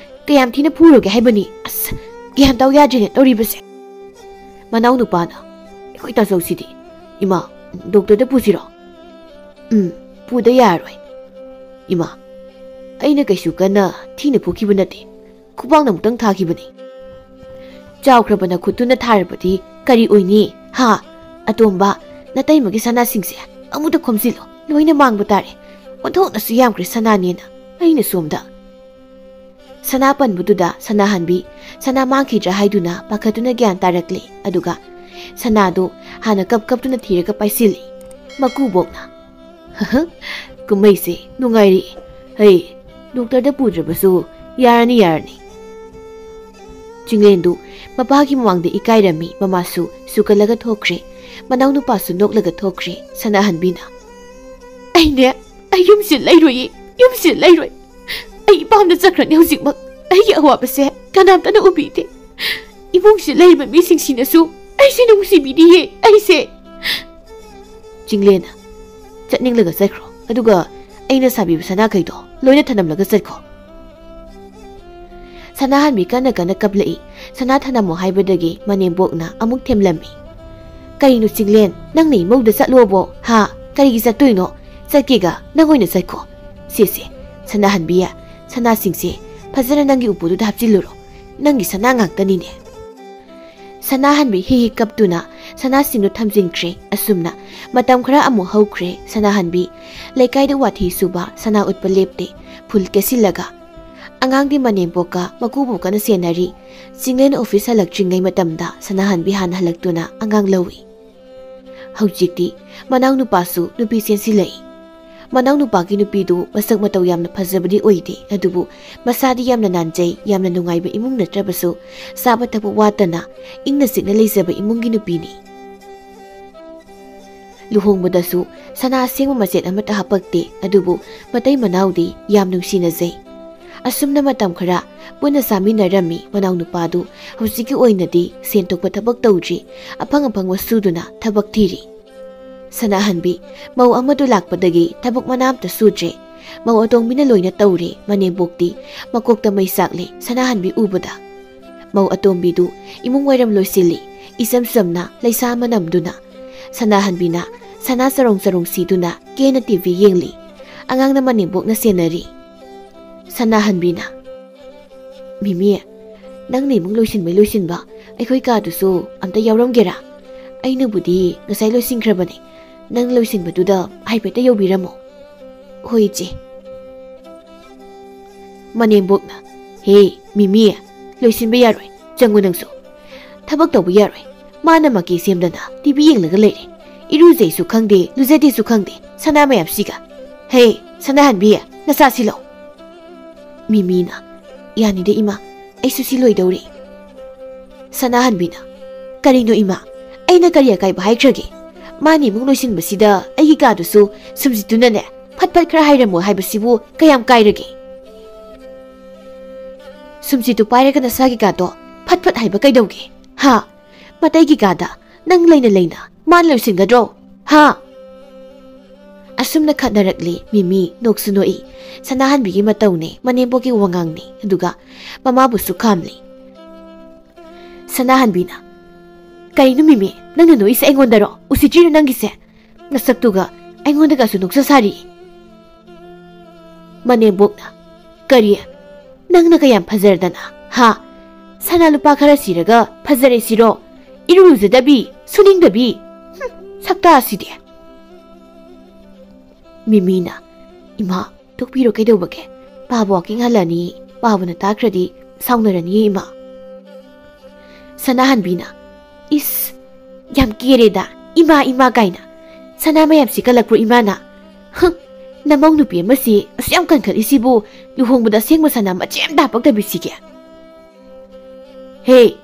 ꯀꯌꯥꯝ ꯊꯤꯅ ꯐꯨꯔꯨꯒꯦ ꯍꯥꯏꯕꯅꯤ? ꯑꯁ, ꯒ꯭ꯌꯥꯟ ꯇꯧ ꯌꯥꯗ꯭ꯔꯦꯅꯦ ꯇꯧꯔꯤꯕꯁꯦ꯫" ꯃꯅꯥꯎꯅꯨꯄꯥꯅ, "ꯑꯩꯈꯣꯏ ꯇꯥꯆꯧꯁꯤꯗꯤ꯫ ꯏꯃꯥ, ꯗꯣꯛꯇꯔꯗ ꯄꯨꯁꯤꯔꯣ?" "ꯎꯝ, ꯄꯨꯗ ꯌꯥꯔꯣꯏ꯫" "ꯏꯃꯥ, ꯑꯩꯅ ꯀꯩꯁꯨ ꯀꯟꯅ ꯊꯤꯅ ꯐꯨꯈꯤꯕ ꯅꯠꯇꯦ꯫ ꯈꯨꯕꯥꯛꯅ ꯑꯃꯨꯛꯇꯪ ꯊꯥꯈꯤꯕꯅꯤ꯫" "ꯆꯥꯎꯈ꯭ꯔꯕ ꯅꯈꯨꯠꯇꯨꯅ ꯊꯥꯔꯕꯗꯤ ꯀꯔꯤ ꯑꯣꯏꯅꯤ, ꯍꯥ? ꯑꯇꯣꯝꯕ, ꯅꯇꯩꯃꯒꯤ ꯁꯅꯥꯁꯤꯡꯁꯦ ꯑꯃꯨꯛꯇ ꯈꯣꯝꯖꯤꯜꯂꯣ, ꯂꯣꯏꯅ ꯃꯥꯡꯕ ꯇꯥꯔꯦ꯫ ꯑꯣꯟꯊꯣꯛꯅꯁꯨ ꯌꯥꯝꯈ꯭ꯔꯦ ꯁꯅꯥꯅꯦꯅ꯫ ꯑꯩꯅ ꯁꯣꯝꯗ꯫" ꯁꯅꯥ ꯄꯟꯕꯗꯨꯗ ꯁꯅꯥꯍꯟꯕꯤ ꯁꯅꯥ ꯃꯥꯡꯈꯤꯗ꯭ꯔꯥ ꯍꯥꯏꯗꯨꯅ ꯄꯥꯈꯠꯇꯨꯅ ꯒ꯭ꯌꯥꯟ ꯇꯥꯔꯛꯂꯦ꯫ ꯑꯗꯨꯒ ꯁꯅꯥꯗꯨ ꯍꯥꯟꯅ ꯀꯞ ꯀꯞꯇꯨꯅ ꯊꯤꯔꯒ ꯄꯥꯏꯁꯤꯜꯂꯤ꯫ ꯃꯀꯨꯕꯣꯛꯅ, "ꯀꯨꯝꯍꯩꯁꯦ ꯅꯨꯡꯉꯥꯏꯔꯤ꯫ ꯍꯩ, ꯗꯣꯛꯇꯔꯗ ꯄꯨꯗ꯭ꯔꯕꯁꯨ ꯌꯥꯔꯅꯤ, ꯌꯥꯔꯅꯤ꯫" ꯆꯤꯡꯂꯦꯟꯗꯨ ꯃꯄꯥꯒꯤ ꯃꯃꯥꯡꯗ ꯏꯀꯥꯏꯔꯝꯃꯤ꯫ ꯃꯃꯥꯁꯨ ꯁꯨꯒꯠꯂꯒ ꯊꯣꯛꯈ꯭ꯔꯦ꯫ ꯃꯅꯥꯎꯅꯨꯄꯥꯁꯨ ꯅꯣꯛꯂꯒ ꯊꯣꯛꯈ꯭ꯔꯦ꯫ ꯁꯅꯥꯍꯟꯕꯤꯅ, "ꯑꯩꯅꯦ, ꯑꯩ ꯌꯨꯝꯁꯤ ꯂꯩꯔꯣꯏꯌꯦ, ꯌꯨꯝꯁꯤ ꯂꯩꯔꯣꯏ꯫ ꯑꯩ ꯏꯄꯥꯝꯗ ꯆꯠꯈ꯭ꯔꯅꯤ ꯍꯧꯖꯤꯛꯃꯛ꯫ ꯑꯩꯒꯤ ꯑꯋꯥꯕꯁꯦ ꯀꯅꯥꯝꯇꯅ ꯎꯕꯤꯗꯦ꯫ ꯏꯃꯨꯡꯁꯤ ꯂꯩꯔꯤꯕ ꯃꯤꯁꯤꯡꯁꯤꯅꯁꯨ ꯑꯩꯁꯦ ꯅꯨꯡꯁꯤꯕꯤꯗꯤꯌꯦ, ꯑꯩꯁꯦ꯫" ꯆꯤꯡꯂꯦꯟꯅ, "ꯆꯠꯅꯤꯡꯂꯒ ꯆꯠꯈ꯭ꯔꯣ, ꯑꯗꯨꯒ ꯑꯩꯅ ꯁꯥꯕꯤꯕ ꯁꯅꯥꯈꯩꯗꯣ ꯂꯣꯏꯅ ꯊꯅꯝꯂꯒ ꯆꯠꯈꯣ꯫" ꯁꯅꯥꯍꯟꯕꯤ ꯀꯟꯅ ꯀꯟꯅ ꯀꯞꯂꯛꯏ꯫ ꯁꯅꯥ ꯊꯅꯝꯃꯣ ꯍꯥꯏꯕꯗꯒꯤ ꯃꯅꯦꯝꯕꯣꯛꯅ ꯑꯃꯨꯛ ꯊꯦꯝꯂꯝꯃꯤ꯫ "ꯀꯩꯅꯣ ꯆꯤꯡꯂꯦꯟ, ꯅꯪꯅ ꯏꯃꯧꯗ ꯆꯠꯂꯣꯕꯣ? ꯍꯥ? ꯀꯔꯤꯒꯤ ꯆꯠꯇꯣꯏꯅꯣ? ꯆꯠꯀꯦꯒ ꯅꯪ ꯑꯣꯏꯅ ꯆꯠꯈꯣ꯫ ꯁꯦ, ꯁꯦ, ꯁꯅꯥꯍꯟꯕꯤ, ꯁꯅꯥꯁꯤꯡꯁꯦ ꯐꯖꯅ ꯅꯪꯒꯤ ꯎꯄꯨꯗꯨꯗ ꯍꯥꯞꯆꯤꯜꯂꯨꯔꯣ꯫ ꯅꯪꯒꯤ ꯁꯅꯥ ꯉꯥꯛꯇꯅꯤꯅꯦ꯫" ꯁꯅꯥꯍꯟꯕꯤ ꯍꯤ ꯍꯤ ꯀꯞꯇꯨꯅ ꯁꯅꯥꯁꯤꯡꯗꯨ ꯊꯝꯖꯤꯟꯈ꯭ꯔꯦ꯫ ꯑꯁꯨꯝꯅ ꯃꯇꯝ ꯈꯔ ꯑꯃꯨꯛ ꯍꯧꯈ꯭ꯔꯦ꯫ ꯁꯅꯥꯍꯟꯕꯤ ꯂꯩꯀꯥꯏꯗ ꯋꯥꯊꯤ ꯁꯨꯕ, ꯁꯅꯥ ꯎꯠꯄ ꯂꯦꯞꯇꯦ, ꯐꯨꯜ ꯀꯦꯁꯤꯜꯂꯒ꯫ ꯑꯉꯥꯡꯗꯤ ꯃꯅꯦꯝꯕꯣꯛꯀ ꯃꯀꯨꯕꯣꯛꯀꯅ ꯁꯦꯟꯅꯔꯤ꯫ ꯆꯤꯡꯂꯦꯟ ꯑꯣꯐꯤꯁ ꯍꯜꯂꯛꯇ꯭ꯔꯤꯉꯩ ꯃꯇꯝꯗ ꯁꯅꯥꯍꯟꯕꯤ ꯍꯥꯟꯅ ꯍꯜꯂꯛꯇꯨꯅ ꯑꯉꯥꯡ ꯂꯧꯏ꯫ ꯍꯧꯖꯤꯛꯇꯤ ꯃꯅꯥꯎꯅꯨꯄꯥꯁꯨ ꯅꯨꯄꯤ ꯆꯦꯟꯁꯤꯜꯂꯛꯏ꯫ ꯃꯅꯥꯎꯅꯨꯄꯥꯒꯤ ꯅꯨꯄꯤꯗꯨ ꯃꯁꯛ ꯃꯇꯧ ꯌꯥꯝꯅ ꯐꯖꯕꯗꯤ ꯑꯣꯏꯗꯦ, ꯑꯗꯨꯕꯨ ꯃꯁꯥꯗꯤ ꯌꯥꯝꯅ ꯅꯥꯟꯖꯩ, ꯌꯥꯝꯅ ꯅꯨꯡꯉꯥꯏꯕ ꯏꯃꯨꯡ ꯅꯠꯇ꯭ꯔꯕꯁꯨ ꯆꯥꯕ ꯊꯛꯄ ꯋꯥꯠꯇꯅ ꯏꯪꯅ ꯆꯤꯛꯅ ꯂꯩꯖꯕ ꯏꯃꯨꯡꯒꯤ ꯅꯨꯄꯤꯅꯤ꯫ ꯂꯨꯍꯣꯡꯕꯗꯁꯨ ꯁꯅꯥ ꯑꯁꯦꯡꯕ ꯃꯆꯦꯠ ꯑꯃꯠꯇ ꯍꯥꯄꯛꯇꯦ, ꯑꯗꯨꯕꯨ ꯃꯇꯩ ꯃꯅꯥꯎꯗꯤ ꯌꯥꯝ ꯅꯨꯡꯁꯤꯅꯖꯩ꯫ ꯑꯁꯨꯝꯅ ꯃꯇꯝ ꯈꯔ ꯄꯨꯟꯅ ꯆꯥꯃꯤꯟꯅꯔꯝꯃꯤ꯫ ꯃꯅꯥꯎꯅꯨꯄꯥꯗꯨ ꯍꯧꯖꯤꯛꯀꯤ ꯑꯣꯏꯅꯗꯤ ꯁꯦꯟ ꯊꯣꯛꯄ ꯊꯕꯛ ꯇꯧꯗ꯭ꯔꯤ, ꯑꯐꯪ ꯑꯐꯪꯕ ꯁꯨꯗꯨꯅ ꯊꯕꯛ ꯊꯤꯔꯤ꯫ ꯁꯅꯥꯍꯟꯕꯤ ꯃꯧ ꯑꯃꯗꯨ ꯂꯥꯛꯄꯗꯒꯤ ꯊꯕꯛ ꯃꯅꯥ ꯑꯝꯇ ꯁꯨꯗ꯭ꯔꯦ꯫ ꯃꯧ ꯑꯇꯣꯝꯕꯤꯅ ꯂꯣꯏꯅ ꯇꯧꯔꯦ꯫ ꯃꯅꯦꯝꯕꯣꯛꯇꯤ ꯃꯀꯣꯛꯇ ꯃꯩ ꯆꯥꯛꯂꯦ ꯁꯅꯥꯍꯟꯕꯤ ꯎꯕꯗ꯫ ꯃꯧ ꯑꯇꯣꯝꯕꯤꯗꯨ ꯏꯃꯨꯡ ꯋꯥꯏꯔꯝ ꯂꯣꯏꯁꯤꯜꯂꯤ, ꯏꯆꯝ ꯆꯝꯅ ꯂꯩꯁꯥ ꯑꯃ ꯅꯝꯗꯨꯅ꯫ ꯁꯅꯥꯍꯟꯕꯤꯅ ꯁꯅꯥ ꯆꯔꯣꯡ ꯆꯔꯣꯡ ꯁꯤꯗꯨꯅ ꯀꯦꯅ ꯇꯤ ꯚꯤ ꯌꯦꯡꯂꯤ꯫ ꯑꯉꯥꯡꯅ ꯃꯅꯦꯝꯕꯣꯛꯅ ꯁꯦꯟꯅꯔꯤ꯫ ꯁꯅꯥꯍꯟꯕꯤꯅ, "ꯃꯤꯃꯤ, ꯅꯪꯅ ꯏꯃꯨꯡ ꯂꯣꯏꯁꯤꯟꯕꯩ ꯂꯣꯏꯁꯤꯟꯕ, ꯑꯩꯈꯣꯏ ꯀꯥꯗꯨꯁꯨ ꯑꯝꯇ ꯌꯥꯎꯔꯝꯒꯦꯔꯥ? ꯑꯩꯅꯕꯨꯗꯤ ꯉꯁꯥꯏ ꯂꯣꯏꯁꯤꯟꯈ꯭ꯔꯕꯅꯦ, ꯅꯪ ꯂꯣꯏꯁꯤꯟꯕꯗꯨꯗ ꯍꯥꯏꯐꯦꯠꯇ ꯌꯧꯕꯤꯔꯝꯃꯣ꯫" "ꯍꯣꯏ, ꯏꯆꯦ꯫" ꯃꯅꯦꯝꯕꯣꯛꯅ, "ꯍꯦ, ꯃꯤꯃꯤ, ꯂꯣꯏꯁꯤꯟꯕ ꯌꯥꯔꯣꯏ꯫ ꯆꯪꯉꯨ ꯅꯪꯁꯨ꯫ ꯊꯕꯛ ꯇꯧꯕ ꯌꯥꯔꯣꯏ꯫ ꯃꯥꯅ ꯃꯀꯤ ꯁꯦꯝꯗꯅ ꯇꯤ ꯚꯤ ꯌꯦꯡꯂꯒ ꯂꯩꯔꯦ꯫ ꯏꯔꯨꯖꯩꯁꯨ ꯈꯪꯗꯦ, ꯂꯨꯖꯗꯦꯁꯨ ꯈꯪꯗꯦ꯫ ꯁꯅꯥ ꯃꯌꯥꯝꯁꯤꯒ꯫ ꯍꯦ, ꯁꯅꯥꯍꯟꯕꯤ, ꯅꯆꯥꯁꯤ ꯂꯧ꯫" ꯃꯤꯃꯤꯅ, "ꯌꯥꯅꯤꯗ ꯏꯃꯥ, ꯑꯩꯁꯨ ꯁꯤ ꯂꯣꯏꯗꯧꯔꯦ꯫" ꯁꯅꯥꯍꯟꯕꯤꯅ, "ꯀꯔꯤꯅꯣ ꯏꯃꯥ? ꯑꯩꯅ ꯀꯔꯤ ꯑꯀꯥꯏꯕ ꯍꯥꯏꯈ꯭ꯔꯒꯦ? ꯃꯥꯅ ꯏꯃꯨꯡ ꯂꯣꯏꯁꯤꯟꯕꯁꯤꯗ ꯑꯩꯒꯤ ꯀꯥꯗꯨꯁꯨ ꯁꯨꯝꯖꯤꯠꯇꯨꯅꯅꯦ ꯐꯠ ꯐꯠ ꯈꯔ ꯍꯥꯏꯔꯝꯃꯣ ꯍꯥꯏꯕꯁꯤꯕꯨ ꯀꯌꯥꯝ ꯀꯥꯏꯔꯒꯦ?" "ꯁꯨꯝꯖꯤꯠꯇꯨ ꯄꯥꯏꯔꯒ ꯅꯁꯥꯒꯤ ꯀꯥꯗꯣ ꯐꯠ ꯐꯠ ꯍꯥꯏꯕ ꯀꯩꯗꯧꯒꯦ? ꯍꯥ? ꯃꯇꯩꯒꯤ ꯀꯥꯗ ꯅꯪ ꯂꯩꯅ ꯂꯩꯅ ꯃꯥꯅ ꯂꯣꯏꯁꯤꯟꯒꯗ꯭ꯔꯣ? ꯍꯥ?" ꯑꯁꯨꯝꯅ ꯈꯠꯅꯔꯛꯂꯤ ꯃꯤꯃꯤ, ꯅꯣꯛꯁꯨ ꯅꯣꯛꯏ꯫ ꯁꯅꯥꯍꯟꯕꯤꯒꯤ ꯃꯇꯧꯅꯤ, ꯃꯅꯦꯝꯕꯣꯛꯀꯤ ꯋꯥꯉꯥꯡꯅꯤ, ꯑꯗꯨꯒ ꯃꯃꯥꯕꯨꯁꯨ ꯈꯥꯝꯂꯤ꯫ ꯁꯅꯥꯍꯟꯕꯤꯅ, "ꯀꯩꯅꯣ ꯃꯤꯃꯤ, ꯅꯪꯅ ꯅꯣꯛꯏꯁꯦ ꯑꯩꯉꯣꯟꯗꯔꯣ? ꯎꯁꯤꯠꯇ꯭ꯔꯤꯔꯣ ꯅꯪꯒꯤꯁꯦ? ꯅꯁꯛꯇꯨꯒ ꯑꯩꯉꯣꯟꯗꯒꯁꯨ ꯅꯣꯛꯆ ꯁꯥꯔꯤ꯫" ꯃꯅꯦꯝꯕꯣꯛꯅ, "ꯀꯔꯤ? ꯅꯪꯅ ꯀꯌꯥꯝ ꯐꯖꯔꯗꯅ, ꯍꯥ? ꯁꯅꯥ ꯂꯨꯄꯥ ꯈꯔ ꯁꯤꯔꯒ ꯐꯖꯔꯦ ꯁꯤꯔꯣ? ꯏꯔꯨ ꯂꯨꯖꯗꯕꯤ, ꯁꯨꯅꯤꯡꯗꯕꯤ꯫ ꯍꯨꯝ, ꯁꯛꯇꯥꯁꯤꯗꯤ꯫" ꯃꯤꯃꯤꯅ, "ꯏꯃꯥ, ꯇꯣꯛꯄꯤꯔꯣ ꯀꯩꯗꯧꯕꯒꯦ? ꯄꯥꯕ ꯋꯥꯀꯤꯡ ꯍꯜꯂꯅꯤ, ꯄꯥꯕꯅ ꯇꯥꯈ꯭ꯔꯗꯤ ꯁꯥꯎꯅꯔꯅꯤꯌꯦ ꯏꯃꯥ꯫" ꯁꯅꯥꯍꯟꯕꯤꯅ, "ꯏꯁ, ꯌꯥꯝ ꯀꯦꯔꯦꯗ, ꯏꯃꯥ ꯏꯃꯥ ꯀꯥꯏꯅ꯫ ꯁꯅꯥ ꯃꯌꯥꯝꯁꯤ ꯀꯜꯂꯛꯄ꯭ꯔꯣ ꯏꯃꯥꯅ? ꯍꯨꯝ, ꯅꯃꯧ ꯅꯨꯄꯤ ꯑꯃꯁꯤ ꯑꯁꯨꯛ ꯌꯥꯝ ꯀꯟꯈꯠꯂꯤꯁꯤꯕꯨ ꯂꯨꯍꯣꯡꯕꯗ ꯑꯁꯦꯡꯕ ꯁꯅꯥ ꯃꯆꯦꯠ ꯑꯃꯇ ꯍꯥꯄꯛꯇꯕꯤꯁꯤꯒꯦ?" "ꯍꯦ,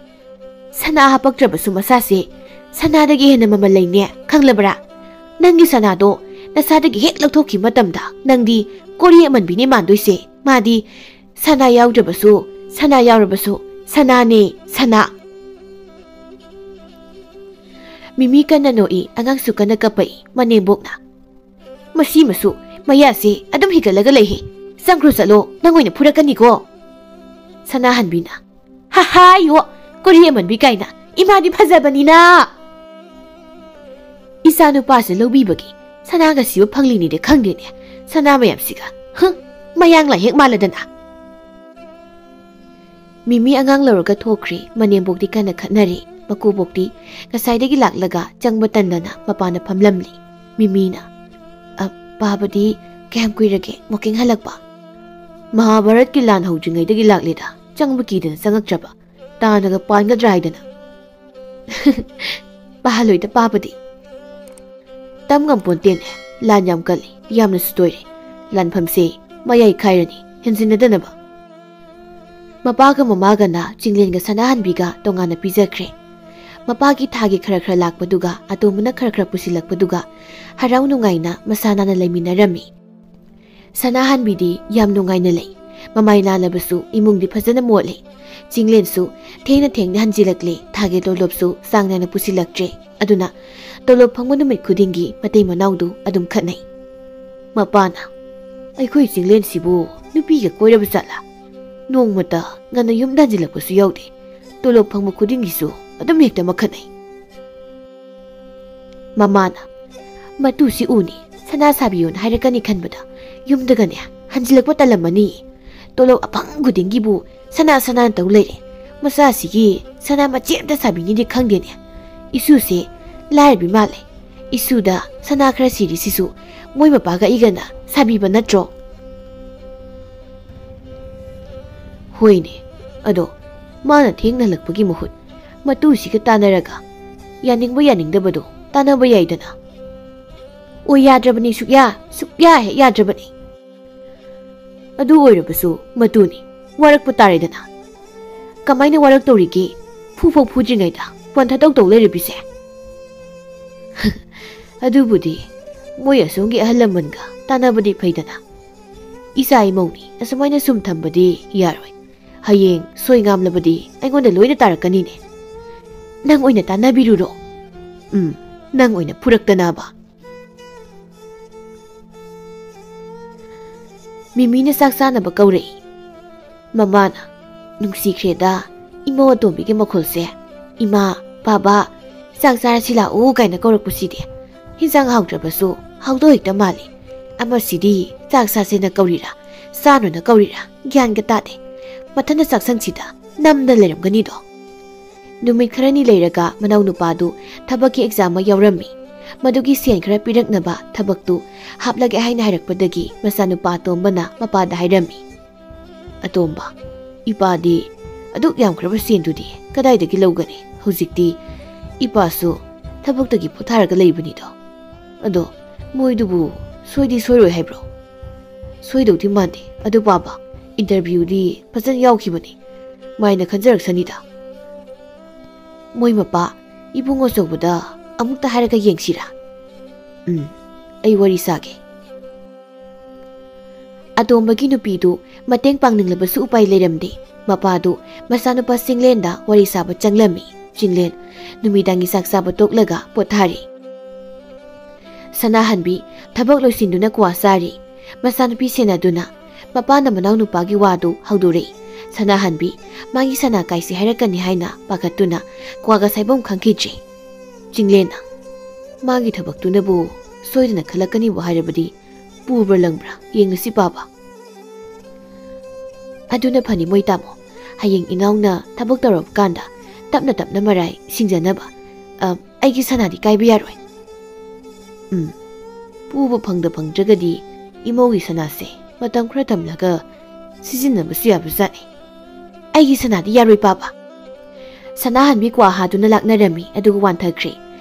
ꯁꯅꯥ ꯍꯥꯄꯛꯇ꯭ꯔꯕꯁꯨ ꯃꯁꯥꯁꯦ ꯁꯅꯥꯗꯒꯤ ꯍꯦꯟꯅ ꯃꯃꯜ ꯂꯩꯅꯦ, ꯈꯪꯂꯕ꯭ꯔꯥ? ꯅꯪꯒꯤ ꯁꯅꯥꯗꯣ ꯅꯁꯥꯗꯒꯤ ꯍꯦꯛ ꯂꯧꯊꯣꯛꯈꯤꯕ ꯃꯇꯝꯗ ꯅꯪꯗꯤ ꯀꯣꯔꯤ ꯑꯃꯟꯕꯤꯅꯦ ꯃꯥꯟꯗꯣꯏꯁꯦ꯫ ꯃꯥꯗꯤ ꯁꯅꯥ ꯌꯥꯎꯗ꯭ꯔꯕꯁꯨ, ꯁꯅꯥ ꯌꯥꯎꯔꯕꯁꯨ, ꯁꯅꯥꯅꯦ, ꯁꯅꯥ꯫" ꯃꯤꯃꯤ ꯀꯟꯅ ꯅꯣꯛꯏ, ꯑꯉꯥꯡꯁꯨ ꯀꯟꯅ ꯀꯞꯄꯛꯏ꯫ ꯃꯅꯦꯝꯕꯣꯛꯅ, "ꯃꯁꯤ ꯃꯁꯨ ꯃꯌꯥꯁꯦ ꯑꯗꯨꯝ ꯍꯤꯒꯠꯂꯒ ꯂꯩꯍꯦ꯫ ꯆꯪꯈ꯭ꯔꯣ ꯆꯠꯂꯣ, ꯅꯪ ꯑꯣꯏꯅ ꯐꯨꯔꯛꯀꯅꯤꯀꯣ꯫" ꯁꯅꯥꯍꯟꯕꯤꯅ, "ꯍꯥ ꯍꯥ ꯌꯣ, ꯀꯣꯔꯤ ꯑꯃꯟꯕꯤ ꯀꯥꯏꯅ, ꯏꯃꯥꯗꯤ ꯐꯖꯕꯅꯤꯅ꯫" ꯏꯆꯥ ꯅꯨꯄꯥꯁꯦ ꯂꯧꯕꯤꯕꯒꯤ ꯁꯅꯥꯒ ꯁꯤꯕ ꯐꯪꯂꯤꯅꯤꯗꯤ ꯈꯪꯗꯦꯅꯦ, ꯁꯅꯥ ꯃꯌꯥꯝꯁꯤꯒ꯫ ꯍ, ꯃꯌꯥꯡ ꯂꯥꯏꯍꯦꯛ ꯃꯥꯜꯂꯗꯅ꯫ ꯃꯤꯃꯤ ꯑꯉꯥꯡ ꯂꯧꯔꯒ ꯊꯣꯛꯈ꯭ꯔꯦ꯫ ꯃꯅꯦꯝꯕꯣꯛꯇꯤ ꯀꯟꯅ ꯈꯠꯅꯔꯤ꯫ ꯃꯀꯨꯕꯣꯛꯇꯤ ꯉꯁꯥꯏꯗꯒꯤ ꯂꯥꯛꯂꯒ ꯆꯪꯕ ꯇꯟꯗꯅ ꯃꯄꯥꯟꯗ ꯐꯝꯂꯝꯂꯤ꯫ ꯃꯤꯃꯤꯅ, "ꯑ, ꯄꯥꯕꯗꯤ ꯀꯌꯥꯝ ꯀꯨꯏꯔꯒꯦ ꯋꯥꯀꯤꯡ ꯍꯜꯂꯛꯄ?" ꯃꯍꯥꯚꯥꯔꯠꯀꯤ ꯂꯥꯟ ꯍꯧꯗ꯭ꯔꯤꯉꯩꯗꯒꯤ ꯂꯥꯛꯂꯦꯗ, ꯆꯪꯕ ꯀꯤꯗꯅ ꯆꯪꯉꯛꯇ꯭ꯔꯕ, ꯇꯥꯅꯒ ꯄꯥꯟꯒꯗ꯭ꯔꯥ ꯍꯥꯏꯗꯅ꯫ ꯄꯥꯍꯜꯂꯣꯏꯗ ꯄꯥꯕꯗꯤ꯫ ꯇꯝ ꯉꯝꯄꯣꯟꯇꯦꯅꯦ, ꯂꯥꯟ ꯌꯥꯝ ꯀꯜꯂꯤ, ꯌꯥꯝꯅꯁꯨ ꯇꯣꯏꯔꯦ꯫ ꯂꯥꯟꯐꯝꯁꯦ ꯃꯌꯥꯏ ꯈꯥꯏꯔꯅꯤ, ꯍꯦꯟꯖꯤꯟꯅꯗꯅꯕ꯫ ꯃꯄꯥꯒ ꯃꯃꯥꯒꯅ ꯆꯤꯡꯂꯦꯟꯒ ꯁꯅꯥꯍꯟꯕꯤꯒ ꯇꯣꯉꯥꯟꯅ ꯄꯤꯖꯈ꯭ꯔꯦ꯫ ꯃꯄꯥꯒꯤ ꯊꯥꯒꯤ ꯈꯔ ꯈꯔ ꯂꯥꯛꯄꯗꯨꯒ ꯑꯇꯣꯝꯕꯅ ꯈꯔ ꯈꯔ ꯄꯨꯁꯤꯜꯂꯛꯄꯗꯨꯒ ꯍꯔꯥꯎ ꯅꯨꯡꯉꯥꯏꯅ ꯃꯁꯥ ꯅꯥꯟꯅ ꯂꯩꯃꯤꯟꯅꯔꯝꯃꯤ꯫ ꯁꯅꯥꯍꯟꯕꯤꯗꯤ ꯌꯥꯝ ꯅꯨꯡꯉꯥꯏꯅ ꯂꯩ꯫ ꯃꯃꯥꯏ ꯅꯥꯜꯂꯕꯁꯨ ꯏꯃꯨꯡꯗꯤ ꯐꯖꯅ ꯃꯣꯠꯂꯦ꯫ ꯆꯤꯡꯂꯦꯟꯁꯨ ꯊꯦꯡꯅ ꯊꯦꯡꯅ ꯍꯟꯖꯤꯜꯂꯛꯂꯦ, ꯊꯥꯒꯤ ꯇꯣꯂꯣꯞꯁꯨ ꯆꯥꯡ ꯅꯥꯏꯅ ꯄꯨꯁꯤꯜꯂꯛꯇ꯭ꯔꯦ꯫ ꯑꯗꯨꯅ ꯇꯣꯂꯣꯞ ꯐꯪꯕ ꯅꯨꯃꯤꯠ ꯈꯨꯗꯤꯡꯒꯤ ꯃꯇꯩ ꯃꯅꯥꯎꯗꯨ ꯑꯗꯨꯝ ꯈꯠꯅꯩ꯫ ꯃꯄꯥꯅ, "ꯑꯩꯈꯣꯏ ꯆꯤꯡꯂꯦꯟꯁꯤꯕꯨ ꯅꯨꯄꯤꯒ ꯀꯣꯏꯔꯕ ꯖꯥꯠꯂꯥ? ꯅꯣꯡꯃꯇ ꯉꯟꯅ ꯌꯨꯝꯗ ꯍꯟꯖꯤꯜꯂꯛꯄꯁꯨ ꯌꯥꯎꯗꯦ꯫ ꯇꯣꯂꯣꯞ ꯐꯪꯕ ꯈꯨꯗꯤꯡꯒꯤꯁꯨ ꯑꯗꯨꯝ ꯍꯦꯛꯇ ꯃꯈꯠꯅꯩ꯫" ꯃꯃꯥꯅ, "ꯃꯇꯨꯁꯤ ꯎꯅꯤ, ꯁꯅꯥ ꯁꯥꯕꯤꯌꯣꯅ ꯍꯥꯏꯔꯛꯀꯅꯤ ꯈꯟꯕꯗ ꯌꯨꯝꯗꯒꯅꯦ ꯍꯟꯖꯤꯜꯂꯛꯄ ꯇꯜꯂꯝꯃꯅꯤ꯫ ꯇꯣꯂꯣꯞ ꯑꯐꯪ ꯈꯨꯗꯤꯡꯒꯤꯕꯨ ꯁꯅꯥ ꯁꯅꯥ ꯇꯧ ꯂꯩꯔꯦ꯫ ꯃꯆꯥꯁꯤꯒꯤ ꯁꯅꯥ ꯃꯆꯦꯠ ꯑꯝꯇ ꯁꯥꯕꯤꯅꯤꯗꯤ ꯈꯪꯗꯦꯅꯦ꯫ ꯏꯁꯨꯁꯦ ꯂꯥꯏꯔꯕꯤ ꯃꯥꯜꯂꯦ꯫ ꯏꯁꯨꯗ ꯁꯅꯥ ꯈꯔ ꯁꯤꯔꯤꯁꯤꯁꯨ ꯃꯣꯏ ꯃꯄꯥꯒ ꯑꯩꯒꯅ ꯁꯥꯕꯤꯕ ꯅꯠꯇ꯭ꯔꯣ?" ꯍꯣꯏꯅꯦ, ꯑꯗꯣ ꯃꯥꯅ ꯊꯦꯡꯅ ꯍꯜꯂꯛꯄꯒꯤ ꯃꯍꯨꯠ ꯃꯇꯨꯁꯤꯒ ꯇꯥꯟꯅꯔꯒ ꯌꯥꯅꯤꯡꯕ ꯌꯥꯅꯤꯡꯗꯕꯗꯣ ꯇꯥꯟꯅꯕ ꯌꯥꯏꯗꯅ꯫ ꯑꯣꯏ ꯌꯥꯗ꯭ꯔꯕꯅꯤ, ꯁꯨꯛꯌꯥ, ꯁꯨꯛꯌꯥ ꯍꯦꯛ ꯌꯥꯗ꯭ꯔꯕꯅꯤ꯫ ꯑꯗꯨ ꯑꯣꯏꯔꯕꯁꯨ ꯃꯇꯨꯅꯤ, ꯋꯥꯔꯛꯄ ꯇꯥꯔꯦꯗꯅ꯫ ꯀꯃꯥꯏꯅ ꯋꯥꯔꯛꯇꯧꯔꯤꯒꯦ? ꯐꯨꯐꯧ ꯐꯨꯗ꯭ꯔꯤꯉꯩꯗ ꯄꯣꯟꯊꯥꯗꯧ ꯇꯧ ꯂꯩꯔꯕꯤꯁꯦ꯫ ꯑꯗꯨꯕꯨꯗꯤ ꯃꯣꯏ ꯑꯁꯣꯝꯒꯤ ꯑꯍꯜ ꯂꯃꯟꯒ ꯇꯥꯟꯅꯕꯗꯤ ꯐꯩꯗꯅ꯫ ꯏꯆꯥ ꯏꯃꯧꯅꯤ ꯑꯁꯨꯃꯥꯏꯅ ꯁꯨꯝ ꯊꯝꯕꯗꯤ ꯌꯥꯔꯣꯏ꯫ ꯍꯌꯦꯡ ꯁꯣꯏ ꯉꯥꯝꯂꯕꯗꯤ ꯑꯩꯉꯣꯟꯗ ꯂꯣꯏꯅ ꯇꯥꯔꯛꯀꯅꯤꯅꯦ꯫ ꯅꯪ ꯑꯣꯏꯅ ꯇꯥꯟꯅꯕꯤꯔꯨꯔꯣ꯫ ꯎꯝ, ꯅꯪ ꯑꯣꯏꯅ ꯐꯨꯔꯛꯇꯅꯕ꯫ ꯃꯤꯃꯤꯅ ꯆꯥꯛ ꯆꯥꯅꯕ ꯀꯧꯔꯛꯏ꯫ ꯃꯃꯥꯅ, "ꯅꯨꯡꯁꯤꯈ꯭ꯔꯦꯗ, ꯏꯃꯧ ꯑꯇꯣꯝꯕꯤꯒꯤ ꯃꯈꯣꯜꯁꯦ꯫ ꯏꯃꯥ, ꯕꯥꯕꯥ, ꯆꯥꯛ ꯆꯥꯔꯁꯤ ꯂꯥꯛꯎ" ꯀꯥꯏꯅ ꯀꯧꯔꯛꯄꯁꯤꯗꯤ꯫ ꯍꯤꯟꯖꯥꯡ ꯍꯥꯎꯇ꯭ꯔꯕꯁꯨ ꯍꯥꯎꯗꯧ ꯍꯦꯛꯇ ꯃꯥꯜꯂꯤ꯫ ꯑꯃꯁꯤꯗꯤ ꯆꯥꯛ ꯆꯥꯁꯦꯅ ꯀꯧꯔꯤꯔꯥ, ꯆꯥꯅꯨꯅ ꯀꯧꯔꯤꯔꯥ, ꯒ꯭ꯌꯥꯟꯒ ꯇꯥꯗꯦ꯫ ꯃꯊꯟꯇ ꯆꯥꯛꯁꯪꯁꯤꯗ ꯅꯝꯗ ꯂꯩꯔꯝꯒꯅꯤꯗꯣ꯫ ꯅꯨꯃꯤꯠ ꯈꯔꯅꯤ ꯂꯩꯔꯒ ꯃꯅꯥꯎ ꯅꯨꯄꯥꯗꯨ ꯊꯕꯛꯀꯤ ꯑꯦꯛꯖꯥꯝ ꯑꯃ ꯌꯥꯎꯔꯝꯃꯤ꯫ ꯃꯗꯨꯒꯤ ꯁꯦꯟ ꯈꯔ ꯄꯤꯔꯛꯅꯕ ꯊꯕꯛꯇꯨ ꯍꯥꯞꯂꯒꯦ ꯍꯥꯏꯅ ꯍꯥꯏꯔꯛꯄꯗꯒꯤ ꯃꯆꯥꯅꯨꯄꯥ ꯑꯇꯣꯝꯕꯅ ꯃꯄꯥꯗ ꯍꯥꯏꯔꯝꯃꯤ꯫ ꯑꯇꯣꯝꯕ, ꯏꯄꯥꯗꯤ ꯑꯗꯨꯛ ꯌꯥꯝꯈ꯭ꯔꯕ ꯁꯦꯟꯗꯨꯗꯤ ꯀꯗꯥꯏꯗꯒꯤ ꯂꯧꯒꯅꯤ? ꯍꯧꯖꯤꯛꯇꯤ ꯏꯄꯥꯁꯨ ꯊꯕꯛꯇꯒꯤ ꯄꯣꯊꯥꯔꯒ ꯂꯩꯕꯅꯤꯗꯣ꯫ ꯑꯗꯣ ꯃꯣꯏꯗꯨꯕꯨ ꯁꯣꯏꯗꯤ ꯁꯣꯏꯔꯣꯏ ꯍꯥꯏꯕ꯭ꯔꯣ? ꯁꯣꯏꯗꯧꯗꯤ ꯃꯥꯟꯗꯦ꯫ ꯑꯗꯨ ꯄꯥꯕ, interviewꯗꯤ ꯐꯖꯅ ꯌꯥꯎꯈꯤꯕꯅꯤ꯫ ꯃꯥꯏꯅ ꯈꯟꯖꯔꯛꯁꯅꯤꯗ꯫ ꯃꯣꯏ ꯃꯄꯥ, ꯏꯕꯨꯡ ꯑꯆꯧꯕꯗ ꯑꯃꯨꯛꯇ ꯍꯥꯏꯔꯒ ꯌꯦꯡꯁꯤꯔꯥ? ꯎꯝ, ꯑꯩ ꯋꯥꯔꯤ ꯁꯥꯒꯦ꯫ ꯑꯇꯣꯝꯕꯒꯤ ꯅꯨꯄꯤꯗꯨ ꯃꯇꯦꯡ ꯄꯥꯡꯅꯤꯡꯂꯕꯁꯨ ꯎꯄꯥꯏ ꯂꯩꯔꯝꯗꯦ꯫ ꯃꯄꯥꯗꯨ ꯃꯆꯥꯅꯨꯄꯥ ꯆꯤꯡꯂꯦꯟꯗ ꯋꯥꯔꯤ ꯁꯥꯕ ꯆꯪꯂꯝꯃꯤ꯫ ꯆꯤꯡꯂꯦꯟ ꯅꯨꯃꯤꯗꯥꯡꯒꯤ ꯆꯥꯛ ꯆꯥꯕ ꯇꯣꯛꯂꯒ ꯄꯣꯊꯥꯔꯤ꯫ ꯁꯅꯥꯍꯟꯕꯤ ꯊꯕꯛ ꯂꯣꯏꯁꯤꯟꯗꯨꯅ ꯀ꯭ꯋꯥ ꯆꯥꯔꯤ꯫ ꯃꯆꯥꯅꯨꯄꯤ ꯁꯦꯟꯅꯗꯨꯅ ꯃꯄꯥꯅ ꯃꯅꯥꯎꯅꯨꯄꯥꯒꯤ ꯋꯥꯗꯨ ꯍꯧꯗꯣꯔꯛꯏ꯫ ꯁꯅꯥꯍꯟꯕꯤ ꯃꯥꯒꯤ ꯁꯅꯥ ꯀꯥꯏꯁꯤ ꯍꯥꯏꯔꯛꯀꯅꯤ ꯍꯥꯏꯅ ꯄꯥꯈꯠꯇꯨꯅ ꯀ꯭ꯋꯥꯒ ꯁꯥꯏꯐꯝ ꯈꯪꯈꯤꯗ꯭ꯔꯦ꯫ ꯆꯤꯡꯂꯦꯟꯅ, "ꯃꯥꯒꯤ ꯊꯕꯛꯇꯨꯅꯕꯨ ꯁꯣꯏꯗꯅ ꯈꯜꯂꯛꯀꯅꯤꯕꯨ ꯍꯥꯏꯔꯕꯗꯤ ꯄꯨꯕ꯭ꯔꯥ ꯂꯪꯕ꯭ꯔꯥ ꯌꯦꯡꯂꯁꯤ ꯄꯥꯕ꯫ ꯑꯗꯨꯅ ꯐꯅꯤ ꯃꯣꯏ ꯇꯥꯃꯣ꯫ ꯍꯌꯦꯡ ꯏꯅꯥꯎꯅ ꯊꯕꯛ ꯇꯧꯔꯕ ꯀꯥꯟꯗ ꯇꯞꯅ ꯇꯞꯅ ꯃꯔꯥꯏ ꯁꯤꯡꯖꯅꯕ꯫ ꯑ, ꯑꯩꯒꯤ ꯁꯅꯥꯗꯤ ꯀꯥꯏꯕ ꯌꯥꯔꯣꯏ꯫ ꯎꯝ, ꯄꯨꯕ ꯐꯪꯗ ꯐꯪꯗ꯭ꯔꯒꯗꯤ ꯏꯃꯧꯒꯤ ꯁꯅꯥꯁꯦ ꯃꯇꯝ ꯈꯔ ꯊꯝꯂꯒ ꯁꯤꯖꯤꯟꯅꯕꯁꯨ ꯌꯥꯕꯖꯥꯠꯅꯤ꯫ ꯑꯩꯒꯤ ꯁꯅꯥꯗꯤ ꯌꯥꯔꯣꯏ ꯄꯥꯕ꯫" ꯁꯅꯥꯍꯟꯕꯤ ꯀ꯭ꯋꯥ ꯍꯥꯗꯨꯅ ꯂꯥꯛꯅꯔꯝꯃꯤ, ꯑꯗꯨꯒ ꯋꯥꯟꯊꯈ꯭ꯔꯦ꯫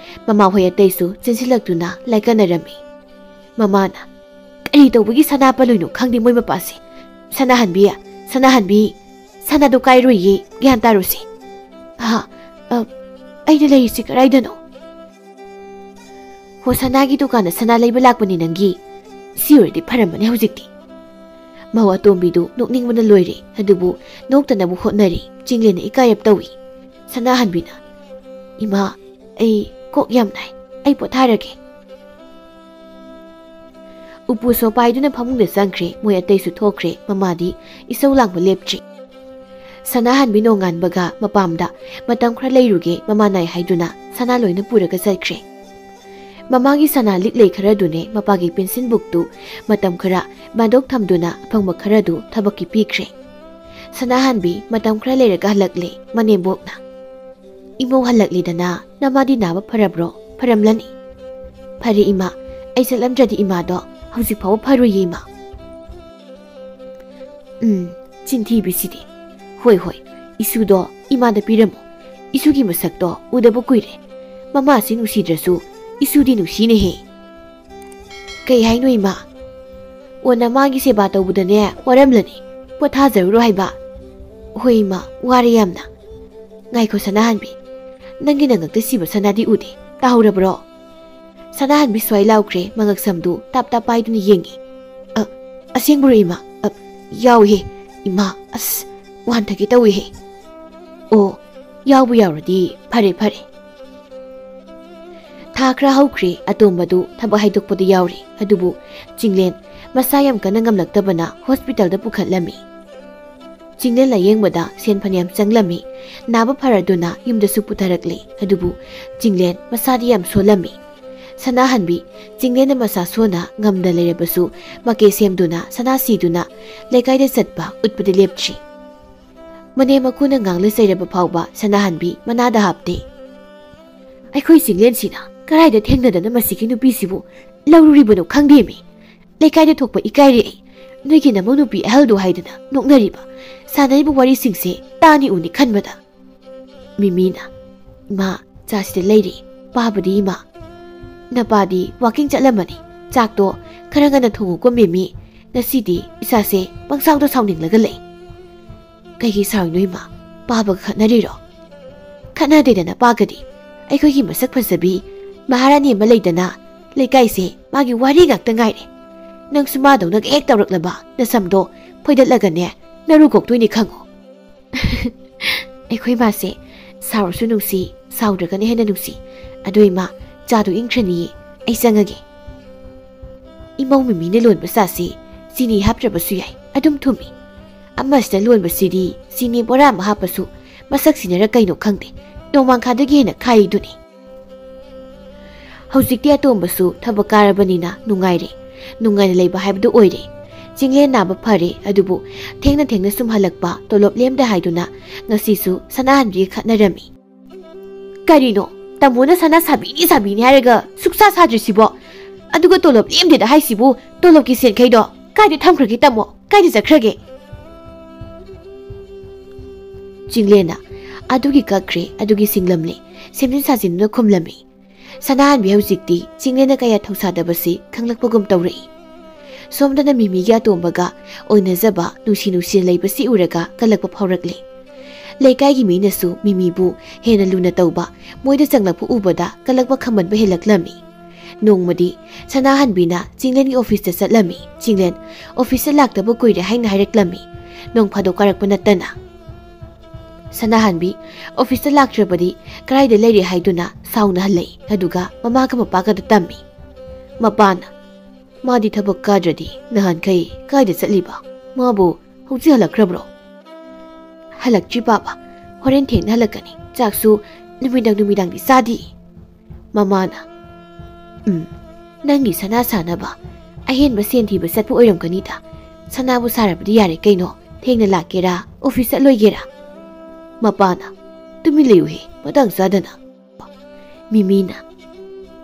ꯃꯃꯥꯍꯣꯏ ꯑꯇꯩꯁꯨ ꯆꯦꯟꯁꯤꯜꯂꯛꯇꯨꯅ ꯂꯥꯏꯀꯠꯅꯔꯝꯃꯤ꯫ ꯃꯃꯥꯅ, "ꯀꯔꯤ ꯇꯧꯕꯒꯤ ꯁꯅꯥ ꯄꯜꯂꯨꯏꯅꯣ ꯈꯪꯗꯦ ꯃꯣꯏ ꯃꯄꯥꯁꯦ꯫ ꯁꯅꯥꯍꯟꯕꯤ, ꯁꯅꯥꯍꯟꯕꯤ, ꯁꯅꯥꯗꯣ ꯀꯥꯏꯔꯣꯏꯌꯦ, ꯒ꯭ꯌꯥꯟ ꯇꯥꯔꯨꯁꯦ꯫" "ꯑꯍꯥ, ꯑ, ꯑꯩꯅ ꯂꯩꯔꯤꯁꯤ ꯀꯗꯥꯏꯗꯅꯣ?" "ꯍꯣ, ꯁꯅꯥꯒꯤ ꯗꯨꯀꯥꯟꯗ ꯁꯅꯥ ꯂꯩꯕ ꯂꯥꯛꯄꯅꯤ ꯅꯪꯒꯤ꯫ ꯁꯤ ꯑꯣꯏꯔꯗꯤ ꯐꯔꯝꯃꯅꯤ ꯍꯧꯖꯤꯛꯇꯤ꯫" ꯃꯧ ꯑꯇꯣꯝꯕꯤꯗꯨ ꯅꯣꯛꯅꯤꯡꯕꯅ ꯂꯣꯏꯔꯦ, ꯑꯗꯨꯕꯨ ꯅꯣꯛꯇꯅꯕ ꯍꯣꯠꯅꯔꯤ꯫ ꯆꯤꯡꯂꯦꯟꯅ ꯏꯀꯥꯏꯔꯞ ꯇꯧꯏ꯫ ꯁꯅꯥꯍꯟꯕꯤꯅ, "ꯏꯃꯥ, ꯑꯩ ꯀꯣꯛ ꯌꯥꯝ ꯅꯥꯏ, ꯑꯩ ꯄꯣꯊꯥꯔꯒꯦ꯫" ꯎꯄꯨ ꯁꯣ ꯄꯥꯏꯗꯨꯅ ꯐꯃꯨꯡꯗ ꯆꯪꯈ꯭ꯔꯦ꯫ ꯃꯣꯏ ꯑꯇꯩꯁꯨ ꯊꯣꯛꯈ꯭ꯔꯦ꯫ ꯃꯃꯥꯗꯤ ꯏꯁꯧ ꯂꯥꯡꯕ ꯂꯦꯞꯇ꯭ꯔꯤ꯫ ꯁꯅꯥꯍꯟꯕꯤ ꯅꯣꯡꯉꯥꯟꯕꯒ ꯃꯄꯥꯝꯗ ꯃꯇꯝ ꯈꯔ ꯂꯩꯔꯨꯒꯦ, ꯃꯃꯥ ꯅꯥꯏ ꯍꯥꯏꯗꯨꯅ ꯁꯅꯥ ꯂꯣꯏꯅ ꯄꯨꯔꯒ ꯆꯠꯈ꯭ꯔꯦ꯫ ꯃꯃꯥꯒꯤ ꯁꯅꯥ ꯂꯤꯛꯂꯩ ꯈꯔꯗꯨꯅꯦ ꯃꯄꯥꯒꯤ ꯄꯦꯟꯁꯤꯟ ꯕꯨꯛꯇꯨ ꯃꯇꯝ ꯈꯔ ꯕꯟꯗꯣꯛ ꯊꯝꯗꯨꯅ ꯑꯐꯪꯕ ꯈꯔꯗꯨ ꯊꯕꯛꯀꯤ ꯄꯤꯈ꯭ꯔꯦ꯫ ꯁꯅꯥꯍꯟꯕꯤ ꯃꯇꯝ ꯈꯔ ꯂꯩꯔꯒ ꯍꯜꯂꯛꯂꯦ꯫ ꯃꯅꯦꯝꯕꯣꯛꯅ, "ꯏꯃꯧ ꯍꯜꯂꯛꯂꯦꯗꯅ, ꯅꯃꯥꯗꯤ ꯅꯥꯕ ꯐꯔꯕ꯭ꯔꯣ?" "ꯐꯔꯝꯂꯅꯤ꯫" "ꯐꯔꯦ ꯏꯃꯥ, ꯑꯩ ꯆꯠꯂꯝꯗ꯭ꯔꯗꯤ ꯏꯃꯥꯗꯣ ꯍꯧꯖꯤꯛ ꯐꯥꯎꯕ ꯐꯔꯣꯏꯌꯦ ꯏꯃꯥ꯫" "ꯎꯝ, ꯆꯤꯟꯊꯤꯕꯤꯁꯤꯗꯤ꯫ ꯍꯣꯏ, ꯍꯣꯏ, ꯏꯁꯨꯗꯣ ꯏꯃꯥꯗ ꯄꯤꯔꯝꯃꯣ꯫ ꯏꯁꯨꯒꯤ ꯃꯁꯛꯇꯣ ꯎꯗꯕ ꯀꯨꯏꯔꯦ꯫ ꯃꯃꯥꯁꯤ ꯅꯨꯡꯁꯤꯗ꯭ꯔꯁꯨ ꯏꯁꯨꯗꯤ ꯅꯨꯡꯁꯤꯅꯦꯍꯦ꯫ ꯀꯩ ꯍꯥꯏꯅꯣ ꯏꯃꯥ? ꯑꯣ, ꯅꯃꯥꯒꯤ ꯁꯦꯕꯥ ꯇꯧꯕꯗꯅꯦ ꯋꯥꯔꯝꯂꯅꯤ꯫ ꯄꯣꯊꯥꯖꯔꯨꯔꯣ ꯍꯥꯏꯕ꯫ ꯍꯣꯏ ꯏꯃꯥ, ꯋꯥꯔꯦ ꯌꯥꯝꯅ꯫ ꯉꯥꯏꯈꯣ ꯁꯅꯥꯍꯟꯕꯤ, ꯅꯪꯒꯤ ꯅꯉꯛꯇ ꯁꯤꯕ ꯁꯅꯥꯗꯤ ꯎꯗꯦ, ꯇꯥꯍꯧꯔꯕ꯭ꯔꯣ? ꯁꯅꯥꯍꯟꯕꯤ ꯁ꯭ꯋꯥꯏ ꯂꯥꯎꯈ꯭ꯔꯦ, ꯃꯉꯛ ꯁꯝꯗꯨ ꯇꯥꯞ ꯇꯥꯞ ꯄꯥꯏꯗꯨꯅ ꯌꯦꯡꯉꯤ꯫ "ꯑ, ꯑꯁꯦꯡꯕꯔꯣ ꯏꯃꯥ? ꯑ, ꯌꯥꯎꯏꯍꯦ꯫ ꯏꯃꯥ, ꯑꯁ, ꯋꯥꯟꯊꯒꯦ ꯇꯧꯏꯍꯦ꯫ ꯑꯣ, ꯌꯥꯎꯕꯨ ꯌꯥꯎꯔꯗꯤ ꯐꯔꯦ ꯐꯔꯦ꯫" ꯊꯥ ꯈꯔ ꯍꯧꯈ꯭ꯔꯦ, ꯑꯇꯣꯝꯕꯗꯨ ꯊꯕꯛ ꯍꯥꯏꯗꯣꯛꯄꯗ ꯌꯥꯎꯔꯦ꯫ ꯑꯗꯨꯕꯨ ꯆꯤꯡꯂꯦꯟ ꯃꯁꯥ ꯌꯥꯝ ꯀꯟꯅ ꯉꯝꯂꯛꯇꯕꯅ ꯍꯣꯁꯄꯤꯇꯥꯜꯗ ꯄꯨꯈꯠꯂꯝꯃꯤ꯫ ꯆꯤꯡꯂꯦꯟ ꯂꯥꯌꯦꯡꯕꯗ ꯁꯦꯟ ꯐꯅꯌꯥꯝ ꯆꯪꯂꯝꯃꯤ꯫ ꯅꯥꯕ ꯐꯔꯗꯨꯅ ꯌꯨꯝꯗꯁꯨ ꯄꯨꯊꯔꯛꯂꯦ꯫ ꯑꯗꯨꯕꯨ ꯆꯤꯡꯂꯦꯟ ꯃꯁꯥꯗꯤ ꯌꯥꯝ ꯁꯣꯜꯂꯝꯃꯤ꯫ ꯁꯅꯥꯍꯟꯕꯤ ꯆꯤꯡꯂꯦꯟꯅ ꯃꯁꯥ ꯁꯣꯟꯅ ꯉꯝꯗ ꯂꯩꯔꯕꯁꯨ ꯃꯀꯦ ꯁꯦꯝꯗꯨꯅ ꯁꯅꯥ ꯁꯤꯗꯨꯅ ꯂꯩꯀꯥꯏꯗ ꯆꯠꯄ ꯎꯠꯄꯗꯤ ꯂꯦꯞꯇ꯭ꯔꯤ꯫ ꯃꯅꯦꯝ ꯃꯀꯨꯅ ꯉꯥꯡꯂ ꯆꯩꯔꯕ ꯐꯥꯎꯕ ꯁꯅꯥꯍꯟꯕꯤ ꯃꯅꯥꯗ ꯍꯥꯞꯇꯦ꯫ "ꯑꯩꯈꯣꯏ ꯆꯤꯡꯂꯦꯟꯁꯤꯅ ꯀꯗꯥꯏꯗ ꯊꯦꯡꯅꯗꯅ ꯃꯁꯤꯒꯤ ꯅꯨꯄꯤꯁꯤꯕꯨ ꯂꯧꯔꯨꯔꯤꯕꯅꯣ ꯈꯪꯗꯦꯃꯤ꯫ ꯂꯩꯀꯥꯏꯗ ꯊꯣꯛꯄ ꯏꯀꯥꯏꯔꯦ ꯑꯩ꯫ ꯅꯣꯏꯒꯤ ꯅꯃꯧ ꯅꯨꯄꯤ ꯑꯍꯜꯗꯣ ꯍꯥꯏꯗꯅ ꯅꯣꯛꯅꯔꯤꯕ, ꯁꯥꯟꯅꯔꯤꯕ ꯋꯥꯔꯤꯁꯤꯡꯁꯦ ꯇꯥꯅꯤ ꯎꯅꯤ ꯈꯟꯕꯗ꯫" ꯃꯤꯃꯤꯅ, "ꯏꯃꯥ, ꯆꯥꯁꯤꯗ ꯂꯩꯔꯤ꯫ ꯄꯥꯕꯗꯤ ꯏꯃꯥ?" "ꯅꯄꯥꯗꯤ ꯋꯥꯀꯤꯡ ꯆꯠꯂꯝꯃꯅꯤ꯫ ꯆꯥꯛꯇꯣ ꯈꯔ ꯉꯟꯅ ꯊꯣꯡꯉꯨꯀꯣ ꯃꯤꯃꯤ꯫ ꯉꯁꯤꯗꯤ ꯏꯁꯥꯁꯦ ꯄꯪꯁꯥꯎꯗ ꯁꯥꯎꯅꯤꯡꯂꯒ ꯂꯩ꯫" "ꯀꯩꯒꯤ ꯁꯥꯎꯔꯤꯅꯣ ꯏꯃꯥ? ꯄꯥꯕꯒ ꯈꯠꯅꯔꯤꯔꯣ?" "ꯈꯠꯅꯗꯦꯗꯅ ꯄꯥꯒꯗꯤ꯫ ꯑꯩꯈꯣꯏꯒꯤ ꯃꯁꯛ ꯐꯖꯕꯤ ꯃꯍꯥꯔꯥꯅꯤ ꯑꯃ ꯂꯩꯗꯅ, ꯂꯩꯀꯥꯏꯁꯦ ꯃꯥꯒꯤ ꯋꯥꯔꯤ ꯉꯥꯛꯇ ꯉꯥꯏꯔꯦ꯫ ꯅꯪꯁꯨ ꯃꯥꯗꯧꯅꯒ ꯍꯦꯛ ꯇꯧꯔꯛꯂꯕ ꯅꯁꯝꯗꯣ ꯐꯣꯏꯗꯠꯂꯒꯅꯦ ꯅꯔꯨ ꯀꯣꯛꯇꯣꯏꯅꯤ ꯈꯪꯉꯨ꯫" "ꯑꯩꯈꯣꯏ ꯃꯥꯁꯦ ꯁꯥꯎꯔꯁꯨ ꯅꯨꯡꯁꯤ, ꯁꯥꯎꯗ꯭ꯔꯒꯅ ꯍꯦꯟꯅ ꯅꯨꯡꯁꯤ꯫ ꯑꯗꯨ ꯏꯃꯥ, ꯆꯥꯗꯣ ꯏꯪꯈ꯭ꯔꯅꯤꯌꯦ, ꯑꯩ ꯆꯪꯉꯒꯦ꯫" ꯏꯃꯧ ꯃꯤꯃꯤꯅ ꯂꯣꯟꯕ ꯆꯥꯁꯤ ꯆꯤꯅꯤ ꯍꯥꯞꯇ꯭ꯔꯕꯁꯨ ꯌꯥꯏ, ꯑꯗꯨꯝ ꯊꯨꯝꯃꯤ꯫ ꯑꯃꯁꯤꯅ ꯂꯣꯟꯕꯁꯤꯗꯤ ꯆꯤꯅꯤ ꯕꯣꯔꯥ ꯑꯃ ꯍꯥꯞꯄꯁꯨ ꯃꯁꯛ ꯁꯤꯟꯅꯔ ꯀꯩꯅꯣ ꯈꯪꯗꯦ, ꯅꯣꯡꯃꯥꯡꯈꯥꯗꯒꯤ ꯍꯦꯟꯅ ꯈꯥꯏꯗꯨꯅꯤ꯫ ꯍꯧꯖꯤꯛꯇꯤ ꯑꯇꯣꯝꯕꯁꯨ ꯊꯕꯛ ꯀꯥꯔꯕꯅꯤꯅ ꯅꯨꯡꯉꯥꯏꯔꯦ꯫ ꯅꯨꯡꯉꯥꯏꯅ ꯂꯩꯕ ꯍꯥꯏꯕꯗꯨ ꯑꯣꯏꯔꯦ꯫ ꯆꯤꯡꯂꯦꯟ ꯅꯥꯕ ꯐꯔꯦ, ꯑꯗꯨꯕꯨ ꯊꯦꯡꯅ ꯊꯦꯡꯅ ꯁꯨꯝ ꯍꯜꯂꯛꯄ, ꯇꯣꯂꯣꯞ ꯂꯦꯝꯗꯦ ꯍꯥꯏꯗꯨꯅ ꯉꯁꯤꯁꯨ ꯁꯅꯥꯍꯟꯕꯤꯒ ꯈꯠꯅꯔꯝꯃꯤ꯫ "ꯀꯔꯤꯅꯣ? ꯇꯥꯃꯣꯅ ꯁꯅꯥ ꯁꯥꯕꯤꯅꯤ ꯁꯥꯕꯤꯅꯤ ꯍꯥꯏꯔꯒ ꯁꯨꯛꯁꯥ ꯁꯥꯗ꯭ꯔꯤꯁꯤꯕꯣ? ꯑꯗꯨꯒ ꯇꯣꯂꯣꯞ ꯂꯦꯝꯗꯦꯗ ꯍꯥꯏꯁꯤꯕꯨ, ꯇꯣꯂꯣꯞꯀꯤ ꯁꯦꯟꯈꯩꯗꯣ ꯀꯥꯏꯗ ꯊꯝꯈ꯭ꯔꯒꯦ ꯇꯥꯃꯣ? ꯀꯥꯏꯗ ꯆꯠꯈ꯭ꯔꯒꯦ?" ꯆꯤꯡꯂꯦꯟꯅ "ꯑꯗꯨꯒꯤ ꯀꯛꯈ꯭ꯔꯦ, ꯑꯗꯨꯒꯤ ꯁꯤꯡꯂꯝꯂꯦ" ꯁꯦꯝꯖꯤꯟ ꯁꯥꯖꯤꯟꯗꯨꯅ ꯈꯨꯝꯂꯝꯃꯤ꯫ ꯁꯅꯥꯍꯟꯕꯤ ꯍꯧꯖꯤꯛꯇꯤ ꯆꯤꯡꯂꯦꯟꯅ ꯀꯌꯥ ꯊꯧꯁꯥꯗꯕꯁꯤ ꯈꯪꯂꯛꯄꯒꯨꯝ ꯇꯧꯔꯛꯏ꯫ ꯁꯣꯝꯗꯅ ꯃꯤꯃꯤꯒꯤ ꯑꯇꯣꯝꯕꯒ ꯑꯣꯏꯅꯖꯕ ꯅꯨꯡꯁꯤ ꯅꯨꯡꯁꯤꯅ ꯂꯩꯕꯁꯤ ꯎꯔꯒ ꯀꯜꯂꯛꯄ ꯐꯥꯎꯔꯛꯂꯦ꯫ ꯂꯩꯀꯥꯏꯒꯤ ꯃꯤꯅꯁꯨ ꯃꯤꯃꯤꯕꯨ ꯍꯦꯟꯅ ꯂꯨꯅ ꯇꯧꯕ, ꯃꯣꯏꯗ ꯆꯪꯂꯛꯄ ꯎꯕꯗ ꯀꯜꯂꯛꯄ ꯈꯝꯕꯟꯕ ꯍꯦꯜꯂꯛꯂꯝꯃꯤ꯫ ꯅꯣꯡꯃꯗꯤ ꯁꯅꯥꯍꯟꯕꯤꯅ ꯆꯤꯡꯂꯦꯟꯒꯤ ꯑꯣꯐꯤꯁꯇ ꯆꯠꯂꯝꯃꯤ꯫ ꯆꯤꯡꯂꯦꯟ ꯑꯣꯐꯤꯁꯇ ꯂꯥꯛꯇꯕ ꯀꯨꯏꯔꯦ ꯍꯥꯏꯅ ꯍꯥꯏꯔꯛꯂꯝꯃꯤ, ꯅꯣꯡ ꯐꯥꯗꯣꯛ ꯀꯥꯔꯛꯄ ꯅꯠꯇꯅ꯫ ꯁꯅꯥꯍꯟꯕꯤ ꯑꯣꯐꯤꯁꯇ ꯂꯥꯛꯇ꯭ꯔꯕꯗꯤ ꯀꯗꯥꯏꯗ ꯂꯩꯔꯤ ꯍꯥꯏꯗꯨꯅ ꯁꯥꯎꯅ ꯍꯜꯂꯛꯏ꯫ ꯑꯗꯨꯒ ꯃꯃꯥꯒ ꯃꯄꯥꯒꯗ ꯇꯝꯃꯤ꯫ ꯃꯄꯥꯅ, "ꯃꯥꯗꯤ ꯊꯕꯛ ꯀꯥꯗ꯭ꯔꯗꯤ ꯅꯍꯥꯟꯈꯩ ꯀꯥꯏꯗ ꯆꯠꯂꯤꯕ? ꯃꯥꯕꯨ ꯍꯧꯖꯤꯛ ꯍꯜꯂꯛꯈ꯭ꯔꯕ꯭ꯔꯣ?" "ꯍꯜꯂꯛꯇ꯭ꯔꯤ ꯄꯥꯕ, ꯍꯣꯔꯦꯟ ꯊꯦꯡꯅ ꯍꯜꯂꯛꯀꯅꯤ꯫ ꯆꯥꯛꯁꯨ ꯅꯨꯃꯤꯗꯥꯡ ꯅꯨꯃꯤꯗꯥꯡꯗꯤ ꯆꯥꯗꯦ꯫" ꯃꯃꯥꯅ, "ꯎꯝ, ꯅꯪꯒꯤ ꯁꯅꯥ ꯁꯥꯅꯕ ꯑꯍꯦꯟꯕ ꯁꯦꯟ ꯊꯤꯕ ꯆꯠꯄ ꯑꯣꯏꯔꯝꯒꯅꯤꯗ꯫ ꯁꯅꯥꯕꯨ ꯁꯥꯔꯕꯗꯤ ꯌꯥꯔꯦ ꯀꯩꯅꯣ, ꯊꯦꯡꯅ ꯂꯥꯛꯀꯦꯔꯥ, ꯑꯣꯐꯤꯁ ꯆꯠꯂꯣꯏꯒꯦꯔꯥ?" ꯃꯄꯥꯅ, "ꯇꯨꯃꯤꯟ ꯂꯩꯌꯨꯍꯦ, ꯃꯇꯥꯡ ꯆꯥꯗꯅ꯫" ꯃꯤꯃꯤꯅ,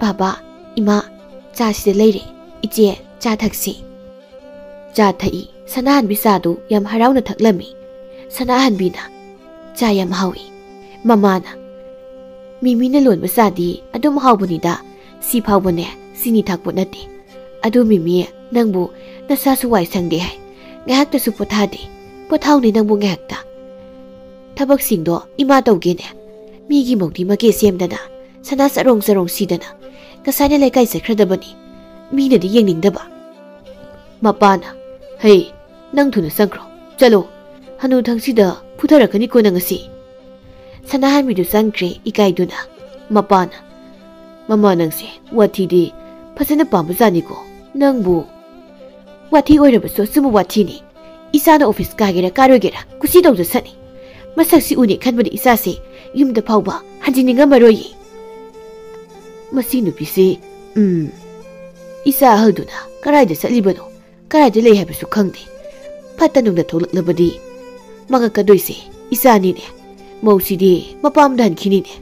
"ꯕꯥꯕꯥ, ꯏꯃꯥ, ꯆꯥ ꯁꯤꯗ ꯂꯩꯔꯦ꯫ ꯏꯆꯦ, ꯆꯥ ꯊꯛꯁꯤ꯫" ꯆꯥ ꯊꯛꯏ꯫ ꯁꯅꯥꯍꯟꯕꯤ ꯆꯥꯗꯨ ꯌꯥꯝ ꯍꯔꯥꯎꯅ ꯊꯛꯂꯝꯃꯤ꯫ ꯁꯅꯥꯍꯟꯕꯤꯅ, "ꯆꯥ ꯌꯥꯝ ꯍꯥꯎꯏ꯫" ꯃꯃꯥꯅ, "ꯃꯤꯃꯤꯅ ꯂꯣꯟꯕ ꯆꯥꯗꯤ ꯑꯗꯨꯝ ꯍꯥꯎꯕꯅꯤꯗ꯫ ꯁꯤ ꯐꯥꯎꯕꯅꯦ ꯆꯤꯅꯤ ꯊꯥꯛꯄ ꯅꯠꯇꯦ꯫ ꯑꯗꯨ ꯃꯤꯃꯤ, ꯅꯪꯕꯨ ꯅꯁꯥꯁꯨ ꯋꯥꯏ ꯁꯪꯗꯦ ꯍꯥꯏ꯫ ꯉꯥꯏꯍꯥꯛꯇꯁꯨ ꯄꯣꯊꯥꯗꯦ꯫ ꯄꯣꯊꯥꯎꯅꯦ ꯅꯪꯕꯨ ꯉꯥꯏꯍꯥꯛꯇ꯫ ꯊꯕꯛꯁꯤꯡꯗꯣ ꯏꯃꯥ ꯇꯧꯒꯦꯅꯦ꯫ ꯃꯤꯒꯤ ꯃꯧꯗꯤ ꯃꯀꯦ ꯁꯦꯝꯗꯅ, ꯁꯅꯥ ꯆꯔꯣꯡ ꯆꯔꯣꯡ ꯁꯤꯗꯅ ꯉꯁꯥꯏꯅ ꯂꯩꯀꯥꯏ ꯆꯠꯈ꯭ꯔꯗꯕꯅꯤ꯫ ꯃꯤꯅꯗꯤ ꯌꯦꯡꯅꯤꯡꯗꯕ꯫" ꯃꯄꯥꯅ, "ꯍꯩ, ꯅꯪ ꯊꯨꯅ ꯆꯪꯈ꯭ꯔꯣ꯫ ꯆꯠꯂꯣ, ꯍꯅꯨꯊꯪꯁꯤꯗ ꯐꯨꯊꯔꯛꯀꯅꯤꯀꯣ ꯅꯪ ꯉꯁꯤ꯫" ꯁꯅꯥꯍꯟꯕꯤꯗꯨ ꯆꯪꯈ꯭ꯔꯦ ꯏꯀꯥꯏꯗꯨꯅ꯫ ꯃꯄꯥꯅ, "ꯃꯃꯥ, ꯅꯪꯁꯦ ꯋꯥꯊꯤꯗꯤ ꯐꯖꯅ ꯄꯥꯝꯕꯖꯥꯠꯅꯤꯀꯣ꯫ ꯅꯪꯕꯨ ꯋꯥꯊꯤ ꯑꯣꯏꯔꯕꯁꯨ ꯑꯆꯨꯝꯕ ꯋꯥꯊꯤꯅꯤ꯫ ꯏꯆꯥꯅ ꯑꯣꯐꯤꯁ ꯀꯥꯒꯦꯔꯥ ꯀꯥꯔꯣꯏꯒꯦꯔꯥ ꯀꯨꯁꯤ ꯇꯧꯖꯁꯅꯤ꯫ ꯃꯁꯛꯁꯤ ꯎꯅꯤ ꯈꯟꯕꯗ ꯏꯆꯥꯁꯦ ꯌꯨꯝꯗ ꯐꯥꯎꯕ ꯍꯟꯖꯤꯟꯅꯤꯡꯉꯝꯃꯔꯣꯏꯌꯦ꯫ ꯃꯁꯤ ꯅꯨꯄꯤꯁꯤ, ꯎꯝ, ꯏꯆꯥ ꯑꯍꯜꯗꯨꯅ ꯀꯗꯥꯏꯗ ꯆꯠꯂꯤꯕꯅꯣ? ꯀꯗꯥꯏꯗ ꯂꯩ ꯍꯥꯏꯕꯁꯨ ꯈꯪꯗꯦ꯫ ꯐꯠꯇ ꯅꯨꯡꯗ ꯊꯣꯛꯂꯛꯂꯕꯗꯤ ꯃꯉꯛꯀꯗꯣꯏꯁꯦ ꯏꯆꯥꯅꯤꯅꯦ꯫ ꯃꯧꯁꯤꯗꯤ ꯃꯄꯥꯝꯗ ꯍꯟꯈꯤꯅꯤꯅꯦ꯫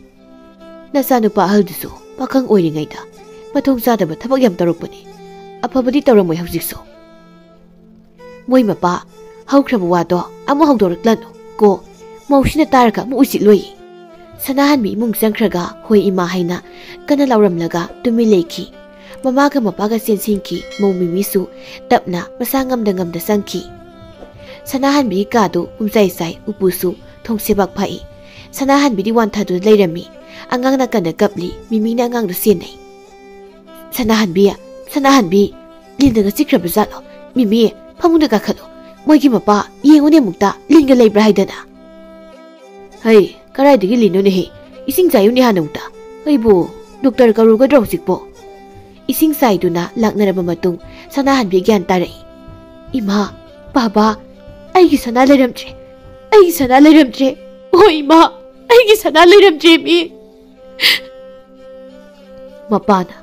ꯅꯆꯥꯅꯨꯄꯥ ꯑꯍꯜꯗꯨꯁꯨ ꯄꯥꯈꯪ ꯑꯣꯏꯔꯤꯉꯩꯗ ꯃꯊꯣꯡ ꯆꯥꯗꯕ ꯊꯕꯛ ꯌꯥꯝ ꯇꯧꯔꯛꯄꯅꯤ꯫ ꯑꯐꯕꯗꯤ ꯇꯧꯔꯝꯃꯣꯏ ꯍꯧꯖꯤꯛꯁꯨ꯫" ꯃꯣꯏ ꯃꯄꯥ ꯍꯧꯈ꯭ꯔꯕ ꯋꯥꯗꯣ ꯑꯃꯨꯛ ꯍꯧꯗꯣꯔꯛꯂꯅꯨ ꯀꯣ꯫ ꯃꯧꯁꯤꯅ ꯇꯥꯔꯒ ꯑꯃꯨꯛ ꯎꯁꯤꯠꯂꯣꯏ꯫ ꯁꯅꯥꯍꯟꯕꯤ ꯏꯃꯨꯡ ꯆꯪꯈ꯭ꯔꯒ "ꯍꯣꯏ ꯏꯃꯥ" ꯍꯥꯏꯅ ꯀꯟꯅ ꯂꯥꯎꯔꯝꯂꯒ ꯇꯨꯃꯤꯟ ꯂꯩꯈꯤ꯫ ꯃꯃꯥꯒ ꯃꯄꯥꯒ ꯆꯦꯟꯁꯤꯟꯈꯤ꯫ ꯃꯧ ꯃꯤꯃꯤꯁꯨ ꯇꯞꯅ ꯃꯁꯥ ꯉꯝꯗ ꯉꯝꯗ ꯆꯪꯈꯤ꯫ ꯁꯅꯥꯍꯟꯕꯤꯒꯤ ꯀꯥꯗꯨ ꯄꯨꯝꯆꯥꯏ ꯆꯥꯏ꯫ ꯎꯄꯨꯁꯨ ꯊꯣꯡꯁꯦꯕꯥꯛ ꯐꯥꯛꯏ꯫ ꯁꯅꯥꯍꯟꯕꯤꯗꯤ ꯋꯥꯟꯊꯗꯨꯅ ꯂꯩꯔꯝꯃꯤ꯫ ꯑꯉꯥꯡ ꯅꯥꯀꯟꯗ ꯀꯞꯂꯤ꯫ ꯃꯤꯃꯤꯅ ꯑꯉꯥꯡꯗꯨ ꯁꯦꯟꯅꯩ꯫ "ꯁꯅꯥꯍꯟꯕꯤ, ꯁꯅꯥꯍꯟꯕꯤ, ꯂꯤꯟꯗꯒ ꯆꯤꯛꯈ꯭ꯔꯕ ꯖꯥꯠꯂꯣ? ꯃꯤꯃꯤ, ꯐꯃꯨꯡꯗ ꯀꯥꯈꯠꯂꯣ꯫ ꯃꯣꯏꯒꯤ ꯃꯄꯥ ꯌꯦꯡꯉꯨꯅꯦ ꯑꯃꯨꯛꯇ, ꯂꯤꯟꯒ ꯂꯩꯕ꯭ꯔꯥ ꯍꯥꯏꯗꯅ꯫" "ꯍꯩ, ꯀꯗꯥꯏꯗꯒꯤ ꯂꯤꯟꯅꯣꯅꯦꯍꯦ? ꯏꯁꯤꯡ ꯆꯥꯏꯌꯨꯅꯦ ꯍꯥꯟꯅ ꯑꯃꯨꯛꯇ꯫ ꯑꯩꯕꯨ ꯗꯣꯛꯇꯔ ꯀꯧꯔꯨꯒꯗ꯭ꯔꯣ ꯍꯧꯖꯤꯛꯄꯣ?" ꯏꯁꯤꯡ ꯆꯥꯏꯗꯨꯅ ꯂꯥꯛꯅꯔꯕ ꯃꯇꯨꯡ ꯁꯅꯥꯍꯟꯕꯤ ꯒ꯭ꯌꯥꯟ ꯇꯥꯔꯛꯏ꯫ "ꯏꯃꯥ, ꯕꯥꯕꯥ, ꯑꯩꯒꯤ ꯁꯅꯥ ꯂꯩꯔꯝꯗ꯭ꯔꯦ꯫ ꯑꯩꯒꯤ ꯁꯅꯥ ꯂꯩꯔꯝꯗ꯭ꯔꯦ꯫ ꯑꯣ ꯏꯃꯥ, ꯑꯩꯒꯤ ꯁꯅꯥ ꯂꯩꯔꯝꯗ꯭ꯔꯦ ꯃꯤ꯫" ꯃꯄꯥꯅ,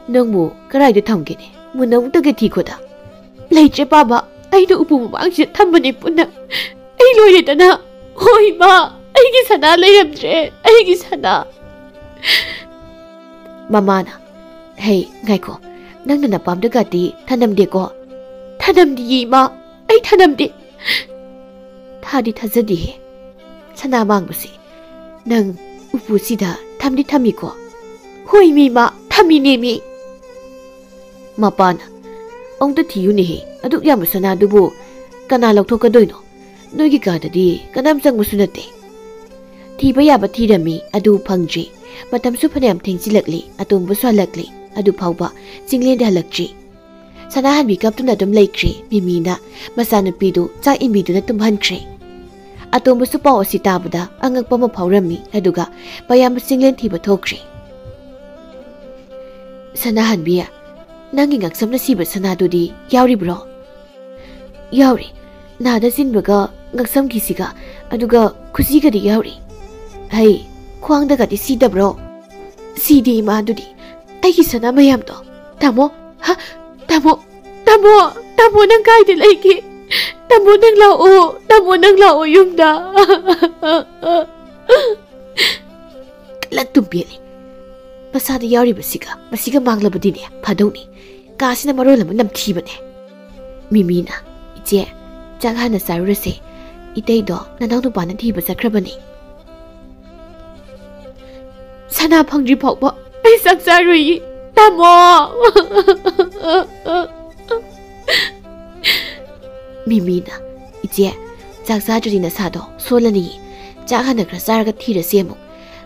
"ꯅꯪꯕꯨ ꯀꯗꯥꯏꯗ ꯊꯝꯒꯦꯅꯦ? ꯃꯨꯟꯅ ꯑꯃꯨꯛꯇꯒ ꯊꯤꯈꯣꯗ꯫" "ꯂꯩꯇ꯭ꯔꯦ ꯄꯥꯕ, ꯑꯩꯅ ꯎꯄꯨ ꯃꯃꯥꯡꯁꯤꯗ ꯊꯝꯕꯅꯦ ꯄꯨꯟꯅ꯫ ꯑꯩ ꯂꯣꯏꯔꯦꯗꯅ꯫ ꯍꯣꯏ ꯏꯃꯥ, ꯑꯩꯒꯤ ꯁꯅꯥ ꯂꯩꯔꯝꯗ꯭ꯔꯦ, ꯑꯩꯒꯤ ꯁꯅꯥ꯫" ꯃꯃꯥꯅ, "ꯍꯩ, ꯉꯥꯏꯈꯣ, ꯅꯪꯅ ꯅꯄꯥꯝꯗꯒꯗꯤ ꯊꯅꯝꯗꯦꯀꯣ?" "ꯊꯅꯝꯗꯤꯌꯦ ꯏꯃꯥ, ꯑꯩ ꯊꯅꯝꯗꯦ꯫" "ꯊꯥꯗꯤ ꯊꯥꯖꯗꯦꯍꯦ, ꯁꯅꯥ ꯃꯥꯡꯕꯁꯦ꯫ ꯅꯪ ꯎꯄꯨꯁꯤꯗ ꯊꯝꯗꯤ ꯊꯝꯃꯤꯀꯣ?" "ꯍꯣꯏ ꯃꯤ ꯏꯃꯥ, ꯊꯝꯃꯤꯅꯦ ꯃꯤ꯫" ꯃꯄꯥꯅ, "ꯑꯃꯨꯛꯇ ꯊꯤꯌꯨꯅꯦꯍꯦ, ꯑꯗꯨꯛ ꯌꯥꯝꯕ ꯁꯅꯥꯗꯨꯕꯨ ꯀꯅꯥ ꯂꯧꯊꯣꯛꯀꯗꯣꯏꯅꯣ? ꯅꯣꯏꯒꯤ ꯀꯥꯗꯗꯤ ꯀꯅꯥꯝ ꯆꯪꯕꯁꯨ ꯅꯠꯇꯦ꯫" ꯊꯤꯕ ꯌꯥꯕ ꯊꯤꯔꯝꯃꯤ, ꯑꯗꯨ ꯐꯪꯗ꯭ꯔꯤ꯫ ꯃꯇꯝꯁꯨ ꯐꯅꯌꯥꯝ ꯊꯦꯡꯖꯤꯜꯂꯛꯂꯤ꯫ ꯑꯇꯣꯝꯕꯁꯨ ꯍꯜꯂꯛꯂꯤ꯫ ꯑꯗꯨ ꯐꯥꯎꯕ ꯆꯤꯡꯂꯦꯟꯗ ꯍꯜꯂꯛꯇ꯭ꯔꯤ꯫ ꯁꯅꯥꯍꯟꯕꯤ ꯀꯞꯇꯨꯅ ꯑꯗꯨꯝ ꯂꯩꯈ꯭ꯔꯦ꯫ ꯃꯤꯃꯤꯅ ꯃꯆꯥꯅꯨꯄꯤꯗꯨ ꯆꯥꯛ ꯏꯟꯕꯤꯗꯨꯅ ꯇꯨꯝꯍꯟꯈ꯭ꯔꯦ꯫ ꯑꯇꯣꯝꯕꯁꯨ ꯄꯥꯎ ꯑꯁꯤ ꯇꯥꯕꯗ ꯑꯉꯛꯄ ꯑꯃ ꯐꯥꯎꯔꯝꯃꯤ, ꯑꯗꯨꯒ ꯃꯌꯥꯝꯕ ꯆꯤꯡꯂꯦꯟ ꯊꯤꯕ ꯊꯣꯛꯈ꯭ꯔꯦ꯫ "ꯁꯅꯥꯍꯟꯕꯤ, ꯅꯪꯒꯤ ꯉꯛꯁꯝꯅ ꯁꯤꯕ ꯁꯅꯥꯗꯨꯗꯤ ꯌꯥꯎꯔꯤꯕ꯭ꯔꯣ?" "ꯌꯥꯎꯔꯤ꯫ ꯅꯥꯗ ꯆꯤꯟꯕꯒ ꯉꯛꯁꯝꯒꯤꯁꯤꯒ, ꯑꯗꯨꯒ ꯈꯨꯖꯤꯒꯗꯤ ꯌꯥꯎꯔꯤ꯫" "ꯍꯩ, ꯈ꯭ꯋꯥꯡꯗꯒꯗꯤ ꯁꯤꯗꯕ꯭ꯔꯣ?" "ꯁꯤꯗꯦ ꯏꯃꯥ, ꯑꯗꯨꯗꯤ ꯑꯩꯒꯤ ꯁꯅꯥ ꯃꯌꯥꯝꯗꯣ꯫" "ꯇꯥꯃꯣ, ꯍꯥ, ꯇꯥꯃꯣ, ꯇꯥꯃꯣ, ꯇꯥꯃꯣ, ꯅꯪ ꯀꯥꯏꯗ ꯂꯩꯒꯦ? ꯇꯥꯃꯣ, ꯅꯪ ꯂꯥꯛꯑꯣ, ꯇꯥꯃꯣ, ꯅꯪ ꯂꯥꯛꯑꯣ ꯌꯨꯝꯗ꯫" ꯀꯂꯛ ꯇꯨꯝ ꯄꯦꯜꯂꯤ꯫ ꯃꯁꯥꯗ ꯌꯥꯎꯔꯤꯕꯁꯤꯒ ꯃꯁꯤꯒ ꯃꯥꯡꯂꯕꯗꯤꯅꯦ ꯐꯗꯧꯅꯤ꯫ ꯀꯥꯁꯤꯅ ꯃꯔꯣꯜ ꯑꯃ ꯅꯝꯊꯤꯕꯅꯦ꯫ ꯃꯤꯃꯤꯅ, "ꯏꯆꯦ, ꯆꯥꯛ ꯍꯥꯟꯅ ꯆꯥꯔꯨꯔꯁꯦ꯫ "ꯏꯇꯩꯗꯣ ꯅꯅꯥꯎ ꯅꯨꯄꯥꯅ ꯊꯤꯕ ꯆꯠꯈ꯭ꯔꯕꯅꯤ꯫ ꯁꯅꯥ ꯐꯪꯗ꯭ꯔꯤ ꯐꯥꯎꯕ ꯑꯩ ꯆꯥꯛ ꯆꯥꯔꯣꯏꯌꯦ, ꯇꯥꯃꯣ!" ꯃꯤꯃꯤꯅ, "ꯏꯆꯦ, ꯆꯥꯛ ꯆꯥꯗ꯭ꯔꯗꯤ ꯅꯁꯥꯗꯣ ꯁꯣꯜꯂꯅꯤꯌꯦ꯫ ꯆꯥꯛ ꯍꯥꯟꯅ ꯈꯔ ꯆꯥꯔꯒ ꯊꯤꯔꯁꯦ ꯑꯃꯨꯛ꯫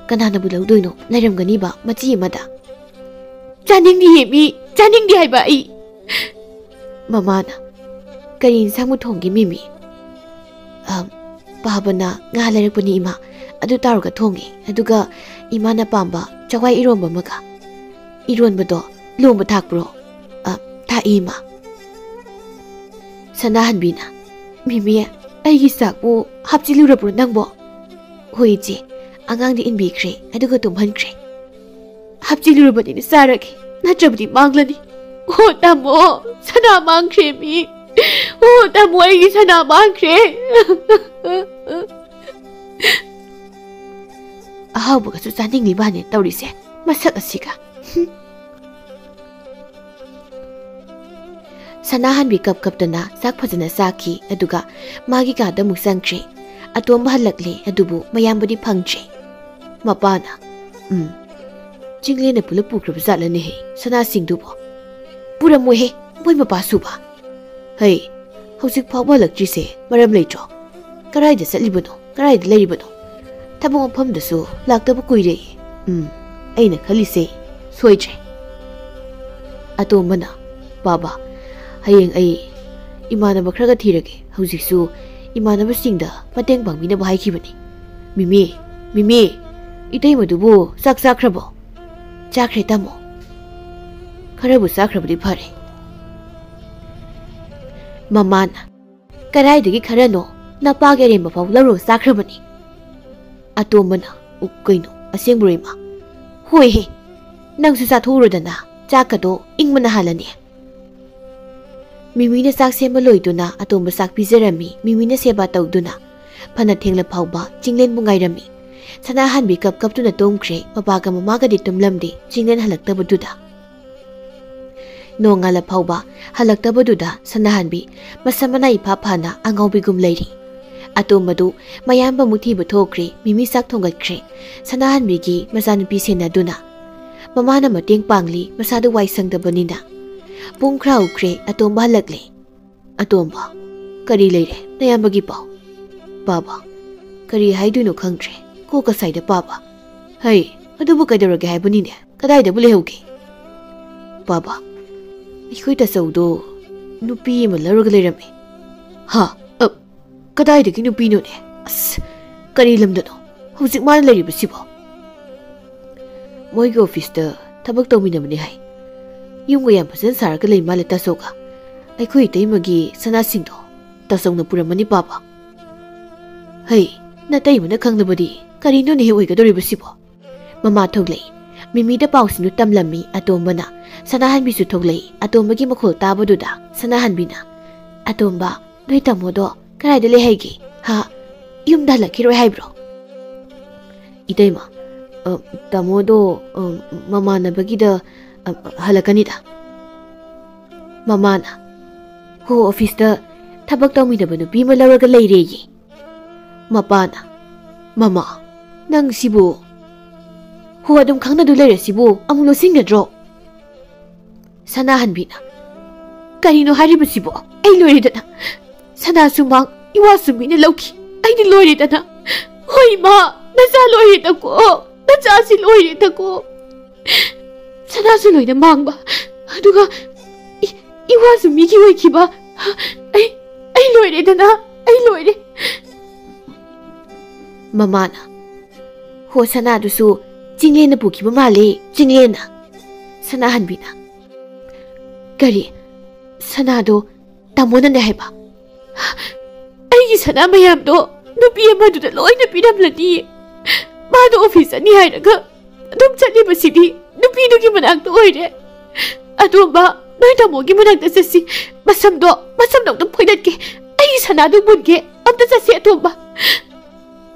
ꯀꯅꯥꯅꯕꯨ ꯂꯧꯗꯣꯏꯅꯣ? ꯂꯩꯔꯝꯒꯅꯤꯕ ꯃꯆꯤ ꯑꯃꯗ꯫" "ꯆꯥꯅꯤꯡꯗꯤꯌꯦ ꯃꯤ, ꯆꯥꯅꯤꯡꯗꯦ ꯍꯥꯏꯕ ꯑꯩ꯫" ꯃꯃꯥꯅ, "ꯀꯔꯤ ꯏꯟꯁꯥꯡꯕꯨ ꯊꯣꯡꯒꯦ ꯃꯤꯃꯤ?" "ꯑ, ꯄꯥꯕꯅ ꯉꯥ ꯂꯩꯔꯛꯄꯅꯤ ꯏꯃꯥ, ꯑꯗꯨ ꯇꯥꯎꯔꯒ ꯊꯣꯡꯉꯦ꯫ ꯑꯗꯨꯒ ꯏꯃꯥꯅ ꯄꯥꯝꯕ ꯆꯋꯥꯏ ꯏꯔꯣꯝꯕ ꯑꯃꯒ꯫" "ꯏꯔꯣꯟꯕꯗꯣ ꯂꯣꯝꯕ ꯊꯥꯛꯄ꯭ꯔꯣ?" "ꯑ, ꯊꯥꯛꯏ ꯏꯃꯥ꯫" ꯁꯅꯥꯍꯟꯕꯤꯅ, "ꯃꯤꯃꯤ, ꯑꯩꯒꯤ ꯆꯥꯛꯄꯨ ꯍꯥꯞꯆꯤꯜꯂꯨꯔꯕ꯭ꯔꯣ ꯅꯪꯕꯣ?" "ꯍꯣꯏ ꯏꯆꯦ, ꯑꯉꯥꯡꯗꯤ ꯏꯟꯕꯤꯈ꯭ꯔꯦ, ꯑꯗꯨꯒ ꯇꯨꯝꯍꯟꯈ꯭ꯔꯦ꯫" "ꯍꯥꯞꯆꯤꯜꯂꯨꯔꯕꯅꯤꯅ ꯆꯥꯔꯒꯦ, ꯅꯠꯇ꯭ꯔꯕꯗꯤ ꯃꯥꯡꯂꯅꯤ꯫" "ꯑꯣ ꯇꯥꯃꯣ, ꯁꯅꯥ ꯃꯥꯡꯈ꯭ꯔꯦ ꯃꯤ꯫ ꯑꯣ ꯇꯥꯃꯣ, ꯑꯩꯒꯤ ꯁꯅꯥ ꯃꯥꯡꯈ꯭ꯔꯦ꯫" ꯑꯍꯥꯎꯕꯒꯁꯨ ꯆꯥꯅꯤꯡꯂꯤꯕꯅꯦ ꯇꯧꯔꯤꯁꯦ, ꯃꯁꯛ ꯑꯁꯤꯒ꯫ ꯁꯅꯥꯍꯟꯕꯤ ꯀꯞ ꯀꯞꯇꯅ ꯆꯥꯛ ꯐꯖꯅ ꯆꯥꯈꯤ, ꯑꯗꯨꯒ ꯃꯥꯒꯤ ꯀꯥꯗ ꯑꯃꯨꯛ ꯆꯪꯈ꯭ꯔꯦ꯫ ꯑꯇꯣꯝꯕ ꯍꯜꯂꯛꯂꯦ, ꯑꯗꯨꯕꯨ ꯃꯌꯥꯝꯕꯗꯤ ꯐꯪꯗ꯭ꯔꯦ꯫ ꯃꯄꯥꯅ, "ꯎꯝ, ꯆꯤꯡꯂꯦꯟꯅ ꯄꯨꯂꯞ ꯄꯨꯈ꯭ꯔꯕ ꯖꯥꯠꯂꯅꯦꯍꯦ ꯁꯅꯥꯁꯤꯡꯗꯨꯕꯣ?" "ꯄꯨꯔꯝꯃꯣꯏꯍꯦ, ꯃꯣꯏ ꯃꯄꯥꯁꯨꯕ꯫" "ꯍꯩ, ꯍꯧꯖꯤꯛ ꯐꯥꯎꯕ ꯍꯜꯂꯛꯇ꯭ꯔꯤꯁꯦ ꯃꯔꯝ ꯂꯩꯇ꯭ꯔꯣ? ꯀꯗꯥꯏꯗ ꯆꯠꯂꯤꯕꯅꯣ? ꯀꯗꯥꯏꯗ ꯂꯩꯔꯤꯕꯅꯣ? ꯊꯕꯛ ꯃꯐꯝꯗꯁꯨ ꯂꯥꯛꯇꯕ ꯀꯨꯏꯔꯦ꯫ ꯎꯝ, ꯑꯩꯅ ꯈꯜꯂꯤꯁꯦ ꯁꯣꯏꯗ꯭ꯔꯦ꯫" ꯑꯇꯣꯝꯕꯅ, "ꯕꯥꯕꯥ, ꯍꯌꯦꯡ ꯑꯩ ꯏꯃꯥꯟꯅꯕ ꯈꯔꯒ ꯊꯤꯔꯒꯦ꯫ ꯍꯧꯖꯤꯛꯁꯨ ꯏꯃꯥꯟꯅꯕꯁꯤꯡꯗ ꯃꯇꯦꯡ ꯄꯥꯡꯕꯤꯅꯕ ꯍꯥꯏꯈꯤꯕꯅꯤ꯫" "ꯃꯤꯃꯤ, ꯃꯤꯃꯤ, ꯏꯇꯩꯃꯗꯨꯕꯨ ꯆꯥꯛ ꯆꯥꯈ꯭ꯔꯕꯣ?" "ꯆꯥꯈ꯭ꯔꯦ ꯇꯥꯃꯣ꯫ ꯈꯔꯕꯨ ꯆꯥꯈ꯭ꯔꯕꯗꯤ ꯐꯔꯦ꯫" ꯃꯃꯥꯅ, "ꯀꯗꯥꯏꯗꯒꯤ ꯈꯔꯅꯣ? ꯅꯄꯥꯒꯤ ꯑꯔꯦꯝꯕ ꯐꯥꯎ ꯂꯧꯔꯒ ꯆꯥꯈ꯭ꯔꯕꯅꯤ꯫" ꯑꯇꯣꯝꯕꯅ, "ꯎ, ꯀꯩꯅꯣ, ꯑꯁꯦꯡꯕ꯭ꯔꯣ ꯏꯃꯥ?" "ꯍꯣꯏꯍꯦ, ꯅꯪꯁꯨ ꯆꯥꯊꯣꯛꯎꯔꯣꯗꯅ, ꯆꯥꯛꯀꯗꯣ ꯏꯪꯕꯅ ꯍꯥꯜꯂꯅꯤ꯫" ꯃꯤꯃꯤꯅ ꯆꯥꯛ ꯁꯦꯝꯕ ꯂꯣꯏꯗꯨꯅ ꯑꯇꯣꯝꯕ ꯆꯥꯛ ꯄꯤꯖꯔꯝꯃꯤ꯫ ꯃꯤꯃꯤꯅ ꯁꯦꯕꯥ ꯇꯧꯗꯨꯅ ꯐꯅ ꯊꯦꯡꯂ ꯐꯥꯎꯕ ꯆꯤꯡꯂꯦꯟꯕꯨ ꯉꯥꯏꯔꯝꯃꯤ꯫ ꯁꯅꯥꯍꯟꯕꯤ ꯀꯞ ꯀꯞꯇꯨꯅ ꯇꯨꯝꯈ꯭ꯔꯦ꯫ ꯃꯄꯥꯒ ꯃꯃꯥꯒꯗꯤ ꯇꯨꯝꯂꯝꯗꯦ, ꯆꯤꯡꯂꯦꯟ ꯍꯜꯂꯛꯇꯕꯗꯨꯗ꯫ ꯅꯣꯡꯉꯥꯜꯂ ꯐꯥꯎꯕ ꯍꯜꯂꯛꯇꯕꯗꯨꯗ ꯁꯅꯥꯍꯟꯕꯤ ꯃꯁꯝ ꯃꯅꯥ ꯏꯐꯥ ꯐꯥꯅ ꯑꯉꯥꯎꯕꯤꯒꯨꯝ ꯂꯩꯔꯤ꯫ ꯑꯇꯣꯝꯕꯗꯨ ꯃꯌꯥꯝꯕ ꯑꯃꯨꯛ ꯊꯤꯕ ꯊꯣꯛꯈ꯭ꯔꯦ꯫ ꯃꯤꯃꯤ ꯆꯥꯛ ꯊꯣꯡꯒꯠꯈ꯭ꯔꯦ꯫ ꯁꯅꯥꯍꯟꯕꯤꯒꯤ ꯃꯆꯥꯅꯨꯄꯤ ꯁꯦꯟꯅꯗꯨꯅ꯫ ꯃꯃꯥꯅ ꯃꯇꯦꯡ ꯄꯥꯡꯂꯤ, ꯃꯁꯥꯗꯨ ꯋꯥꯏ ꯁꯪꯗꯕꯅꯤꯅ꯫ ꯄꯨꯡ ꯈꯔ ꯍꯧꯈ꯭ꯔꯦ, ꯑꯇꯣꯝꯕ ꯍꯜꯂꯛꯂꯦ꯫ "ꯑꯇꯣꯝꯕ, ꯀꯔꯤ ꯂꯩꯔꯦ? ꯅꯌꯥꯝꯕꯒꯤ ꯄꯥꯎ?" "ꯄꯥꯕ, ꯀꯔꯤ ꯍꯥꯏꯗꯣꯏꯅꯣ ꯈꯪꯗ꯭ꯔꯦ꯫ ꯀꯣꯛꯀ ꯁꯥꯏꯗ ꯄꯥꯕ꯫" "ꯍꯩ, ꯑꯗꯨꯕꯨ ꯀꯩꯗꯧꯔꯒꯦ ꯍꯥꯏꯕꯅꯤꯅꯦ? ꯀꯗꯥꯏꯗꯕꯨ ꯂꯩꯍꯧꯒꯦ?" "ꯄꯥꯕ, ꯑꯩꯈꯣꯏ ꯇꯥꯆꯧꯗꯣ ꯅꯨꯄꯤ ꯑꯃ ꯂꯧꯔꯒ ꯂꯩꯔꯝꯃꯦ꯫" "ꯍꯥ? ꯑ, ꯀꯗꯥꯏꯗꯒꯤ ꯅꯨꯄꯤꯅꯣꯅꯦ? ꯑꯁ, ꯀꯔꯤ ꯂꯝꯗꯅꯣ ꯍꯧꯖꯤꯛ ꯃꯥꯅ ꯂꯩꯔꯤꯕꯁꯤꯕꯣ?" "ꯃꯣꯏꯒꯤ ꯑꯣꯐꯤꯁꯇ ꯊꯕꯛ ꯇꯧꯃꯤꯟꯅꯕꯅꯦ ꯍꯥꯏ꯫ ꯌꯨꯝꯒ ꯌꯥꯝ ꯐꯖꯅ ꯁꯥꯔꯒ ꯂꯩ ꯃꯥꯜꯂꯦ ꯇꯥꯆꯧꯒ꯫ ꯑꯩꯈꯣꯏ ꯏꯇꯩꯃꯒꯤ ꯁꯅꯥꯁꯤꯡꯗꯣ ꯇꯥꯆꯧꯅ ꯄꯨꯔꯝꯃꯅꯤ ꯄꯥꯕ꯫" "ꯍꯩ, ꯅꯇꯩꯃꯅ ꯈꯪꯂꯕꯗꯤ ꯀꯔꯤꯅꯣꯅꯦ ꯍꯦꯛ ꯑꯣꯏꯒꯗꯧꯔꯤꯕꯁꯤꯕꯣ?" ꯃꯃꯥ ꯊꯣꯛꯂꯛꯏ꯫ ꯃꯤꯃꯤꯗ ꯄꯥꯎꯁꯤꯡꯗꯨ ꯇꯝꯂꯝꯃꯤ ꯑꯇꯣꯝꯕꯅ꯫ ꯁꯅꯥꯍꯟꯕꯤꯁꯨ ꯊꯣꯛꯂꯛꯏ꯫ ꯑꯇꯣꯝꯕꯒꯤ ꯃꯈꯣꯜ ꯇꯥꯕꯗꯨꯗ ꯁꯅꯥꯍꯟꯕꯤꯅ, "ꯑꯇꯣꯝꯕ, ꯅꯣꯏ ꯇꯥꯃꯣꯗꯣ ꯀꯗꯥꯏꯗ ꯂꯩ ꯍꯥꯏꯒꯦ? ꯍꯥ? ꯌꯨꯝꯗ ꯍꯜꯂꯛꯈꯤꯔꯣꯏ ꯍꯥꯏꯕ꯭ꯔꯣ?" "ꯏꯇꯩꯃ, ꯑ, ꯇꯥꯃꯣꯗꯣ, ꯑ, ꯃꯃꯥꯟꯅꯕꯒꯤꯗ, ꯑ, ꯍꯜꯂꯛꯀꯅꯤꯗ꯫" ꯃꯃꯥꯅ, "ꯍꯣ, ꯑꯣꯐꯤꯁꯇ ꯊꯕꯛ ꯇꯧꯃꯤꯟꯅꯕ ꯅꯨꯄꯤ ꯑꯃ ꯂꯧꯔꯒ ꯂꯩꯔꯦꯌꯦ꯫" ꯃꯄꯥꯅ, "ꯃꯃꯥ, ꯅꯪ ꯁꯤꯕꯨ? ꯍꯣ, ꯑꯗꯨꯝ ꯈꯪꯅꯗꯨ ꯂꯩꯔꯁꯤꯕꯨ ꯑꯃꯨꯛ ꯂꯣꯠꯁꯤꯟꯒꯗ꯭ꯔꯣ?" ꯁꯅꯥꯍꯟꯕꯤꯅ, "ꯀꯔꯤꯅꯣ ꯍꯥꯏꯔꯤꯕꯁꯤꯕꯣ? ꯑꯩ ꯂꯣꯏꯔꯦꯗꯅ꯫ ꯁꯅꯥꯁꯨ ꯃꯥꯡ, ꯏꯋꯥꯁꯨ ꯃꯤꯅ ꯂꯧꯈꯤ꯫ ꯑꯩꯗꯤ ꯂꯣꯏꯔꯦꯗꯅ꯫ ꯍꯣꯏ, ꯏꯃꯥ, ꯅꯆꯥ ꯂꯣꯏꯔꯦꯗꯀꯣ꯫ ꯅꯆꯥꯁꯤ ꯂꯣꯏꯔꯦꯗꯀꯣ꯫ ꯁꯅꯥꯁꯨ ꯂꯣꯏꯅ ꯃꯥꯡꯕ꯫ ꯑꯗꯨꯒ ꯏ-, ꯏꯋꯥꯁꯨ ꯃꯤꯒꯤ ꯑꯣꯏꯈꯤꯕ꯫ ꯑꯩ, ꯑꯩ ꯂꯣꯏꯔꯦꯗꯅ꯫ ꯑꯩ ꯂꯣꯏꯔꯦ꯫" ꯃꯃꯥꯅ, "ꯍꯣ, ꯁꯅꯥꯗꯨꯁꯨ ꯆꯤꯡꯂꯦꯟꯅ ꯄꯨꯈꯤꯕ ꯃꯥꯜꯂꯦ, ꯆꯤꯡꯂꯦꯟꯅ꯫" ꯁꯅꯥꯍꯟꯕꯤꯅ, "ꯀꯔꯤ? ꯁꯅꯥꯗꯣ ꯇꯥꯃꯣꯅꯅꯦ ꯍꯥꯏꯕ?" "ꯑꯩꯒꯤ ꯁꯅꯥ ꯃꯌꯥꯝꯗꯣ ꯅꯨꯄꯤ ꯑꯃꯗꯨꯗ ꯂꯣꯏꯅ ꯄꯤꯔꯝꯂꯅꯤ꯫ ꯃꯥꯗꯣ ꯑꯣꯐꯤꯁ ꯆꯠꯅꯤ ꯍꯥꯏꯔꯒ ꯑꯗꯨꯝ ꯆꯠꯂꯤꯕꯁꯤꯗꯤ ꯅꯨꯄꯤꯗꯨꯒꯤ ꯃꯅꯥꯛꯇ ꯑꯣꯏꯔꯦ꯫ ꯑꯇꯣꯝꯕ, ꯅꯣꯏ ꯇꯥꯃꯣꯒꯤ ꯃꯅꯥꯛꯇ ꯆꯠꯁꯤ꯫ ꯃꯁꯝꯗꯣ, ꯃꯁꯝꯗꯣ ꯑꯝꯇ ꯐꯣꯏꯗꯠꯀꯦ꯫ ꯑꯩꯒꯤ ꯁꯅꯥꯗꯨ ꯃꯨꯟꯒꯦ꯫ ꯑꯝꯇ ꯆꯠꯁꯤ, ꯑꯇꯣꯝꯕ꯫"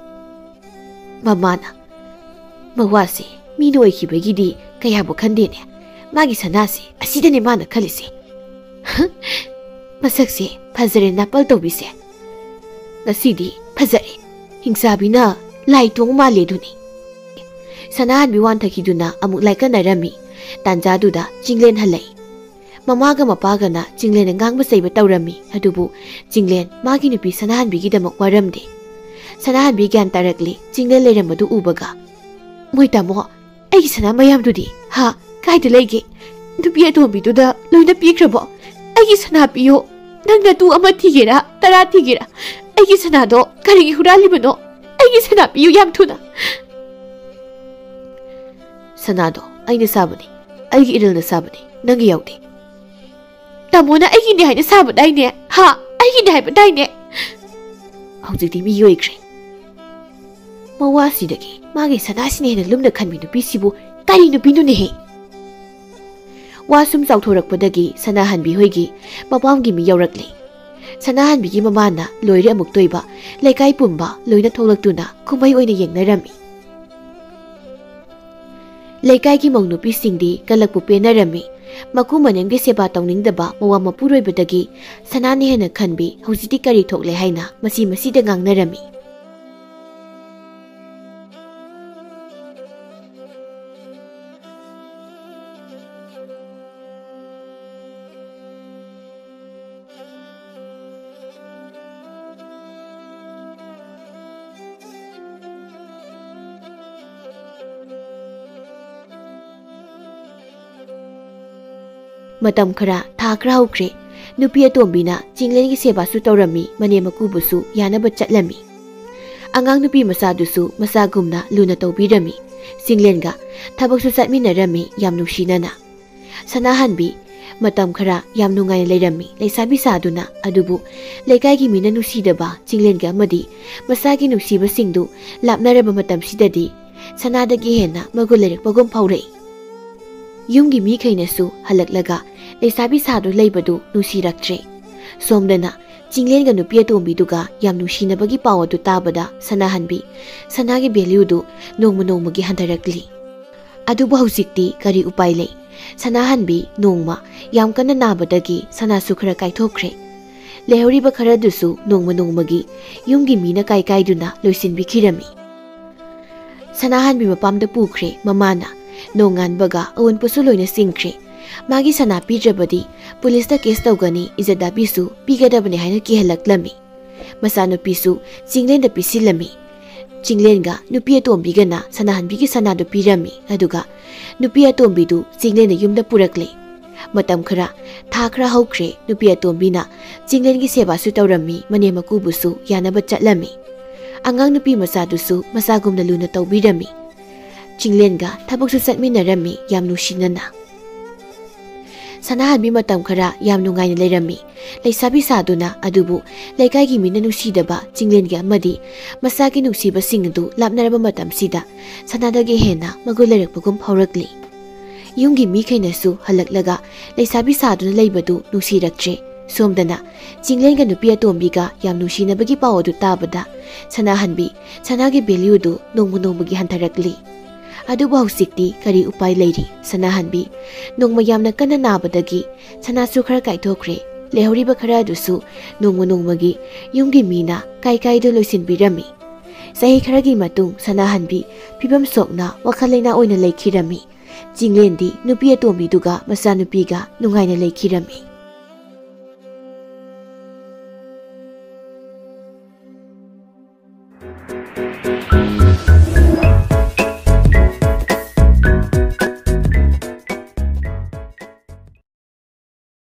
ꯃꯃꯥꯅ, "ꯃꯋꯥꯁꯦ ꯃꯤꯅ ꯑꯣꯏꯈꯤꯕꯒꯤꯗꯤ ꯀꯌꯥꯕꯨ ꯈꯟꯗꯦꯅꯦ꯫ ꯃꯥꯒꯤ ꯁꯅꯥꯁꯦ ꯑꯁꯤꯗꯅꯦ ꯃꯥꯅ ꯈꯜꯂꯤꯁꯦ꯫ ꯃꯁꯛꯁꯦ ꯐꯖꯔꯦ ꯅꯥꯄꯜ ꯇꯧꯕꯤꯁꯦ꯫" "ꯉꯁꯤꯗꯤ ꯐꯖꯔꯦ꯫ ꯍꯤꯡꯆꯥꯕꯤꯅ ꯂꯥꯏ ꯇꯣꯡ ꯃꯥꯜꯂꯦ ꯑꯗꯨꯅꯤ"꯫ ꯁꯅꯥꯍꯟꯕꯤ ꯋꯥꯟꯊꯈꯤꯗꯨꯅ ꯑꯃꯨꯛ ꯂꯥꯏꯀꯠꯅꯔꯝꯃꯤ꯫ ꯇꯥꯟꯖꯥꯗꯨꯗ ꯆꯤꯡꯂꯦꯟ ꯍꯜꯂꯛꯏ꯫ ꯃꯃꯥꯒ ꯃꯄꯥꯒꯅ ꯆꯤꯡꯂꯦꯟꯗ ꯉꯥꯡꯕ ꯆꯩꯕ ꯇꯧꯔꯝꯃꯤ꯫ ꯑꯗꯨꯕꯨ ꯆꯤꯡꯂꯦꯟ ꯃꯥꯒꯤ ꯅꯨꯄꯤ ꯁꯅꯥꯍꯟꯕꯤꯒꯤꯗꯃꯛ ꯋꯥꯔꯝꯗꯦ꯫ ꯁꯅꯥꯍꯟꯕꯤ ꯒ꯭ꯌꯥꯟ ꯇꯥꯔꯛꯂꯤ꯫ ꯆꯤꯡꯂꯦꯟ ꯂꯩꯔꯝꯕꯗꯨ ꯎꯕꯒ, "ꯃꯣꯏ ꯇꯥꯃꯣ, ꯑꯩꯒꯤ ꯁꯅꯥ ꯃꯌꯥꯝꯗꯨꯗꯤ? ꯍꯥ? ꯀꯥꯏꯗ ꯂꯩꯒꯦ? ꯅꯨꯄꯤ ꯑꯇꯣꯝꯕꯤꯗꯨꯗ ꯂꯣꯏꯅ ꯄꯤꯈ꯭ꯔꯕꯣ? ꯑꯩꯒꯤ ꯁꯅꯥ ꯄꯤꯌꯣ꯫ ꯅꯪ ꯅꯇꯨ ꯑꯃ ꯊꯤꯒꯦꯔꯥ, ꯇꯔꯥ ꯊꯤꯒꯦꯔꯥ, ꯑꯩꯒꯤ ꯁꯅꯥꯗꯣ ꯀꯔꯤꯒꯤ ꯍꯨꯔꯥꯜꯂꯤꯕꯅꯣ? ꯑꯩꯒꯤ ꯁꯅꯥ ꯄꯤꯌꯨ ꯌꯥꯝ ꯊꯨꯅ"꯫ "ꯁꯅꯥꯗꯣ ꯑꯩꯅ ꯁꯥꯕꯅꯤ, ꯑꯩꯒꯤ ꯏꯔꯜꯅ ꯁꯥꯕꯅꯤ, ꯅꯪꯒꯤ ꯌꯥꯎꯗꯦ"꯫ "ꯇꯥꯃꯣꯅ ꯑꯩꯒꯤꯅꯦ ꯍꯥꯏꯅ ꯁꯥꯕꯗꯥꯏꯅꯦ? ꯍꯥ? ꯑꯩꯒꯤꯅꯦ ꯍꯥꯏꯕꯗꯥꯏꯅꯦ?" ꯍꯧꯖꯤꯛꯇꯤ ꯃꯤ ꯑꯣꯏꯈ꯭ꯔꯦ꯫ ꯃꯋꯥꯁꯤꯗꯒꯤ ꯃꯥꯒꯤ ꯁꯅꯥꯁꯤꯅ ꯍꯦꯟꯅ ꯂꯨꯝꯅ ꯈꯟꯕꯤ ꯅꯨꯄꯤꯁꯤꯕꯨ ꯀꯔꯤ ꯅꯨꯄꯤꯅꯣꯅꯦꯍꯦ? ꯋꯥ ꯁꯨꯝ ꯆꯥꯎꯊꯣꯔꯛꯄꯗꯒꯤ ꯁꯅꯥꯍꯟꯕꯤ ꯍꯣꯏꯒꯤ ꯃꯄꯥꯝꯒꯤ ꯃꯤ ꯌꯧꯔꯛꯂꯦ꯫ ꯁꯅꯥꯍꯟꯕꯤꯒꯤ ꯃꯃꯥꯅ ꯂꯣꯏꯔꯦ ꯑꯃꯨꯛꯇꯣꯏꯕ, ꯂꯩꯀꯥꯏ ꯄꯨꯝꯕ ꯂꯣꯏꯅ ꯊꯣꯛꯂꯛꯇꯨꯅ ꯀꯨꯝꯍꯩ ꯑꯣꯏꯅ ꯌꯦꯡꯅꯔꯝꯃꯤ꯫ ꯂꯩꯀꯥꯏꯒꯤ ꯃꯧ ꯅꯨꯄꯤꯁꯤꯡꯗꯤ ꯀꯂꯛꯄꯨ ꯄꯦꯟꯅꯔꯝꯃꯤ꯫ ꯃꯀꯨ ꯃꯅꯦꯝꯒꯤ ꯁꯦꯕꯥ ꯇꯧꯅꯤꯡꯗꯕ ꯃꯋꯥ ꯃꯄꯨꯔꯣꯏꯕꯗꯒꯤ ꯁꯅꯥꯅ ꯍꯦꯟꯅ ꯈꯟꯕꯤ ꯍꯧꯖꯤꯛꯇꯤ ꯀꯔꯤ ꯊꯣꯛꯂꯦ ꯍꯥꯏꯅ ꯃꯁꯤ ꯃꯁꯤꯗ ꯉꯥꯡꯅꯔꯝꯃꯤ꯫ ꯃꯇꯝ ꯈꯔ ꯊꯥ ꯈꯔ ꯍꯧꯈ꯭ꯔꯦ꯫ ꯅꯨꯄꯤ ꯑꯇꯣꯝꯕꯤꯅ ꯆꯤꯡꯂꯦꯟꯒꯤ ꯁꯦꯕꯥꯁꯨ ꯇꯧꯔꯝꯃꯤ, ꯃꯅꯦꯝ ꯃꯀꯨꯕꯨꯁꯨ ꯌꯥꯅꯕ ꯆꯠꯂꯝꯃꯤ꯫ ꯑꯉꯥꯡ ꯅꯨꯄꯤ ꯃꯆꯥꯗꯨꯁꯨ ꯃꯆꯥꯒꯨꯝꯅ ꯂꯨꯅ ꯇꯧꯕꯤꯔꯝꯃꯤ꯫ ꯆꯤꯡꯂꯦꯟꯒ ꯊꯕꯛꯁꯨ ꯆꯠꯃꯤꯟꯅꯔꯝꯃꯤ ꯌꯥꯝ ꯅꯨꯡꯁꯤꯅꯅ꯫ ꯁꯅꯥꯍꯟꯕꯤ ꯃꯇꯝ ꯈꯔ ꯌꯥꯝ ꯅꯨꯡꯉꯥꯏꯅ ꯂꯩꯔꯝꯃꯤ ꯂꯩꯁꯥꯕꯤ ꯁꯥꯗꯨꯅ꯫ ꯑꯗꯨꯕꯨ ꯂꯩꯀꯥꯏꯒꯤ ꯃꯤꯅ ꯅꯨꯡꯁꯤꯗꯕ ꯆꯤꯡꯂꯦꯟꯒ ꯑꯃꯗꯤ ꯃꯆꯥꯒꯤ ꯅꯨꯡꯁꯤꯕꯁꯤꯡꯗꯨ ꯂꯥꯞꯅꯔꯕ ꯃꯇꯝꯁꯤꯗꯗꯤ ꯁꯅꯥꯗꯒꯤ ꯍꯦꯟꯅ ꯃꯒꯨꯟ ꯂꯩꯔꯛꯄꯒꯨꯝ ꯐꯥꯎꯔꯛꯏ꯫ ꯌꯨꯝꯒꯤ ꯃꯤꯈꯩꯅꯁꯨ ꯍꯜꯂꯛꯂꯒ ꯂꯩꯁꯥꯕꯤ ꯁꯥꯗꯨ ꯂꯩꯕꯗꯨ ꯅꯨꯡꯁꯤꯔꯛꯇ꯭ꯔꯦ꯫ ꯁꯣꯝꯗꯅ ꯆꯤꯡꯂꯦꯟꯒ ꯅꯨꯄꯤ ꯑꯇꯣꯝꯕꯤꯗꯨꯒ ꯌꯥꯝ ꯅꯨꯡꯁꯤꯅꯕꯒꯤ ꯄꯥꯎ ꯑꯗꯨ ꯇꯥꯕꯗ ꯁꯅꯥꯍꯟꯕꯤ ꯁꯅꯥꯒꯤ ꯚꯦꯂ꯭ꯌꯨꯗꯨ ꯅꯣꯡꯃ ꯅꯣꯡꯃꯒꯤ ꯍꯟꯊꯔꯛꯂꯤ꯫ ꯑꯗꯨꯕꯨ ꯍꯧꯖꯤꯛꯇꯤ ꯀꯔꯤ ꯎꯄꯥꯏ ꯂꯩ? ꯁꯅꯥꯍꯟꯕꯤ ꯅꯣꯡꯃ ꯌꯥꯝ ꯀꯟꯅ ꯅꯥꯕꯗꯒꯤ ꯁꯅꯥꯁꯨ ꯈꯔ ꯀꯥꯏꯊꯣꯛꯈ꯭ꯔꯦ꯫ ꯂꯩꯍꯧꯔꯤꯕ ꯈꯔꯗꯨꯁꯨ ꯅꯣꯡꯃ ꯅꯣꯡꯃꯒꯤ ꯌꯨꯝꯒꯤ ꯃꯤꯅ ꯀꯥꯏ ꯀꯥꯏꯗꯨꯅ ꯂꯣꯏꯁꯤꯟꯕꯤꯈꯤꯔꯝꯃꯤ꯫ ꯁꯅꯥꯍꯟꯕꯤ ꯃꯄꯥꯝꯗ ꯄꯨꯈ꯭ꯔꯦ ꯃꯃꯥꯅ꯫ ꯅꯣꯡꯉꯥꯟꯕꯒ ꯑꯋꯨꯟꯄꯣꯠꯁꯨ ꯂꯣꯏꯅ ꯆꯤꯡꯈ꯭ꯔꯦ꯫ ꯃꯥꯒꯤ ꯁꯅꯥ ꯄꯤꯗ꯭ꯔꯕꯗꯤ ꯄꯨꯂꯤꯁꯇ ꯀꯦꯁ ꯇꯧꯒꯅꯤ, ꯏꯖꯠ ꯗꯥꯕꯤꯁꯨ ꯄꯤꯒꯗꯕꯅꯤ ꯍꯥꯏꯅ ꯀꯤꯍꯜꯂꯛꯂꯝꯃꯤ꯫ ꯃꯆꯥꯅꯨꯄꯤꯁꯨ ꯆꯤꯡꯂꯦꯟꯗ ꯄꯤꯁꯤꯜꯂꯝꯃꯤ꯫ ꯆꯤꯡꯂꯦꯟꯒ ꯅꯨꯄꯤ ꯑꯇꯣꯝꯕꯤꯒꯅ ꯁꯅꯥꯍꯟꯕꯤꯒꯤ ꯁꯅꯥꯗꯨ ꯄꯤꯔꯝꯃꯤ, ꯑꯗꯨꯒ ꯅꯨꯄꯤ ꯑꯇꯣꯝꯕꯤꯗꯨ ꯆꯤꯡꯂꯦꯟꯅ ꯌꯨꯝꯗ ꯄꯨꯔꯛꯂꯦ꯫ ꯃꯇꯝ ꯈꯔ, ꯊꯥ ꯈꯔ ꯍꯧꯈ꯭ꯔꯦ꯫ ꯅꯨꯄꯤ ꯑꯇꯣꯝꯕꯤꯅ ꯆꯤꯡꯂꯦꯟꯒꯤ ꯁꯦꯕꯥꯁꯨ ꯇꯧꯔꯝꯃꯤ, ꯃꯅꯦꯝ ꯃꯀꯨꯕꯨꯁꯨ ꯌꯥꯅꯕ ꯆꯠꯂꯝꯃꯤ꯫ ꯑꯉꯥꯡ ꯅꯨꯄꯤ ꯃꯆꯥꯗꯨꯁꯨ ꯃꯆꯥꯒꯨꯝꯅ ꯂꯨꯅ ꯇꯧꯕꯤꯔꯝꯃꯤ꯫ ꯆꯤꯡꯂꯦꯟꯒ ꯊꯕꯛꯁꯨ ꯆꯠꯃꯤꯟꯅꯔꯝꯃꯤ ꯌꯥꯝ ꯅꯨꯡꯁꯤꯅꯅ꯫ ꯁꯅꯥꯍꯟꯕꯤ ꯃꯇꯝ ꯈꯔ ꯌꯥꯝ ꯅꯨꯡꯉꯥꯏꯅ ꯂꯩꯔꯝꯃꯤ꯫ ꯂꯩꯁꯥꯕꯤ ꯁꯥꯗꯨꯅ ꯑꯗꯨꯕꯨ ꯂꯩꯀꯥꯏꯒꯤ ꯃꯤꯅ ꯅꯨꯡꯁꯤꯗꯕ ꯆꯤꯡꯂꯦꯟꯒꯤ ꯑꯃꯗꯤ ꯃꯆꯥꯒꯤ ꯅꯨꯡꯁꯤꯕꯁꯤꯡ ꯑꯗꯨ ꯂꯥꯞꯅꯔꯕ ꯃꯇꯝꯁꯤꯗ ꯁꯅꯥꯗꯒꯤ ꯍꯦꯟꯅ ꯃꯒꯨꯟ ꯂꯩꯔꯛꯄꯒꯨꯝ ꯐꯥꯎꯔꯛꯂꯤ꯫ ꯌꯨꯝꯒꯤ ꯃꯤꯈꯩꯅꯁꯨ ꯍꯜꯂꯛꯂꯒ ꯂꯩꯁꯥꯕꯤ ꯁꯥꯗꯨꯅ ꯂꯩꯕꯗꯨ ꯅꯨꯡꯁꯤꯔꯛꯇ꯭ꯔꯦ꯫ ꯁꯣꯝꯗꯅ ꯆꯤꯡꯂꯦꯟꯒ ꯅꯨꯄꯤ ꯑꯇꯣꯝꯕꯤꯒ ꯌꯥꯝ ꯅꯨꯡꯁꯤꯅꯕꯒꯤ ꯄꯥꯎ ꯑꯗꯨ ꯇꯥꯕꯗ ꯁꯅꯥꯍꯟꯕꯤ ꯁꯅꯥꯒꯤ ꯚꯦꯂ꯭ꯌꯨꯗꯨ ꯅꯣꯡꯃ ꯅꯣꯡꯃꯒꯤ ꯍꯟꯊꯔꯛꯂꯤ꯫ ꯑꯗꯨꯕꯨ ꯍꯧꯖꯤꯛꯇꯤ ꯀꯔꯤ ꯎꯄꯥꯏ ꯂꯩꯔꯤ? ꯁꯅꯥꯍꯟꯕꯤ ꯅꯣꯡꯃ ꯌꯥꯝꯅ ꯀꯟꯅ ꯅꯥꯕꯗꯒꯤ ꯁꯅꯥꯁꯨ ꯈꯔ ꯀꯥꯏꯊꯣꯛꯈ꯭ꯔꯦ꯫ ꯂꯩꯍꯧꯔꯤꯕ ꯈꯔ ꯑꯗꯨꯁꯨ ꯅꯣꯡꯃ ꯅꯣꯡꯃꯒꯤ ꯌꯨꯝꯒꯤ ꯃꯤꯅ ꯀꯥꯏ ꯀꯥꯏꯗꯨ ꯂꯣꯏꯁꯤꯟꯕꯤꯔꯝꯃꯤ꯫ ꯆꯍꯤ ꯈꯔꯒꯤ ꯃꯇꯨꯡ ꯁꯅꯥꯍꯟꯕꯤ ꯐꯤꯕꯝ ꯁꯣꯛꯅ ꯋꯥꯈꯜ ꯂꯩꯅꯥ ꯑꯣꯏꯅ ꯂꯩꯈꯤꯔꯝꯃꯤ꯫ ꯆꯤꯡꯂꯦꯟꯗꯤ ꯅꯨꯄꯤ ꯑꯇꯣꯝꯕꯤꯗꯨꯒ ꯃꯆꯥꯅꯨꯄꯤꯒ ꯅꯨꯡꯉꯥꯏꯅ ꯂꯩꯈꯤꯔꯝꯃꯤ꯫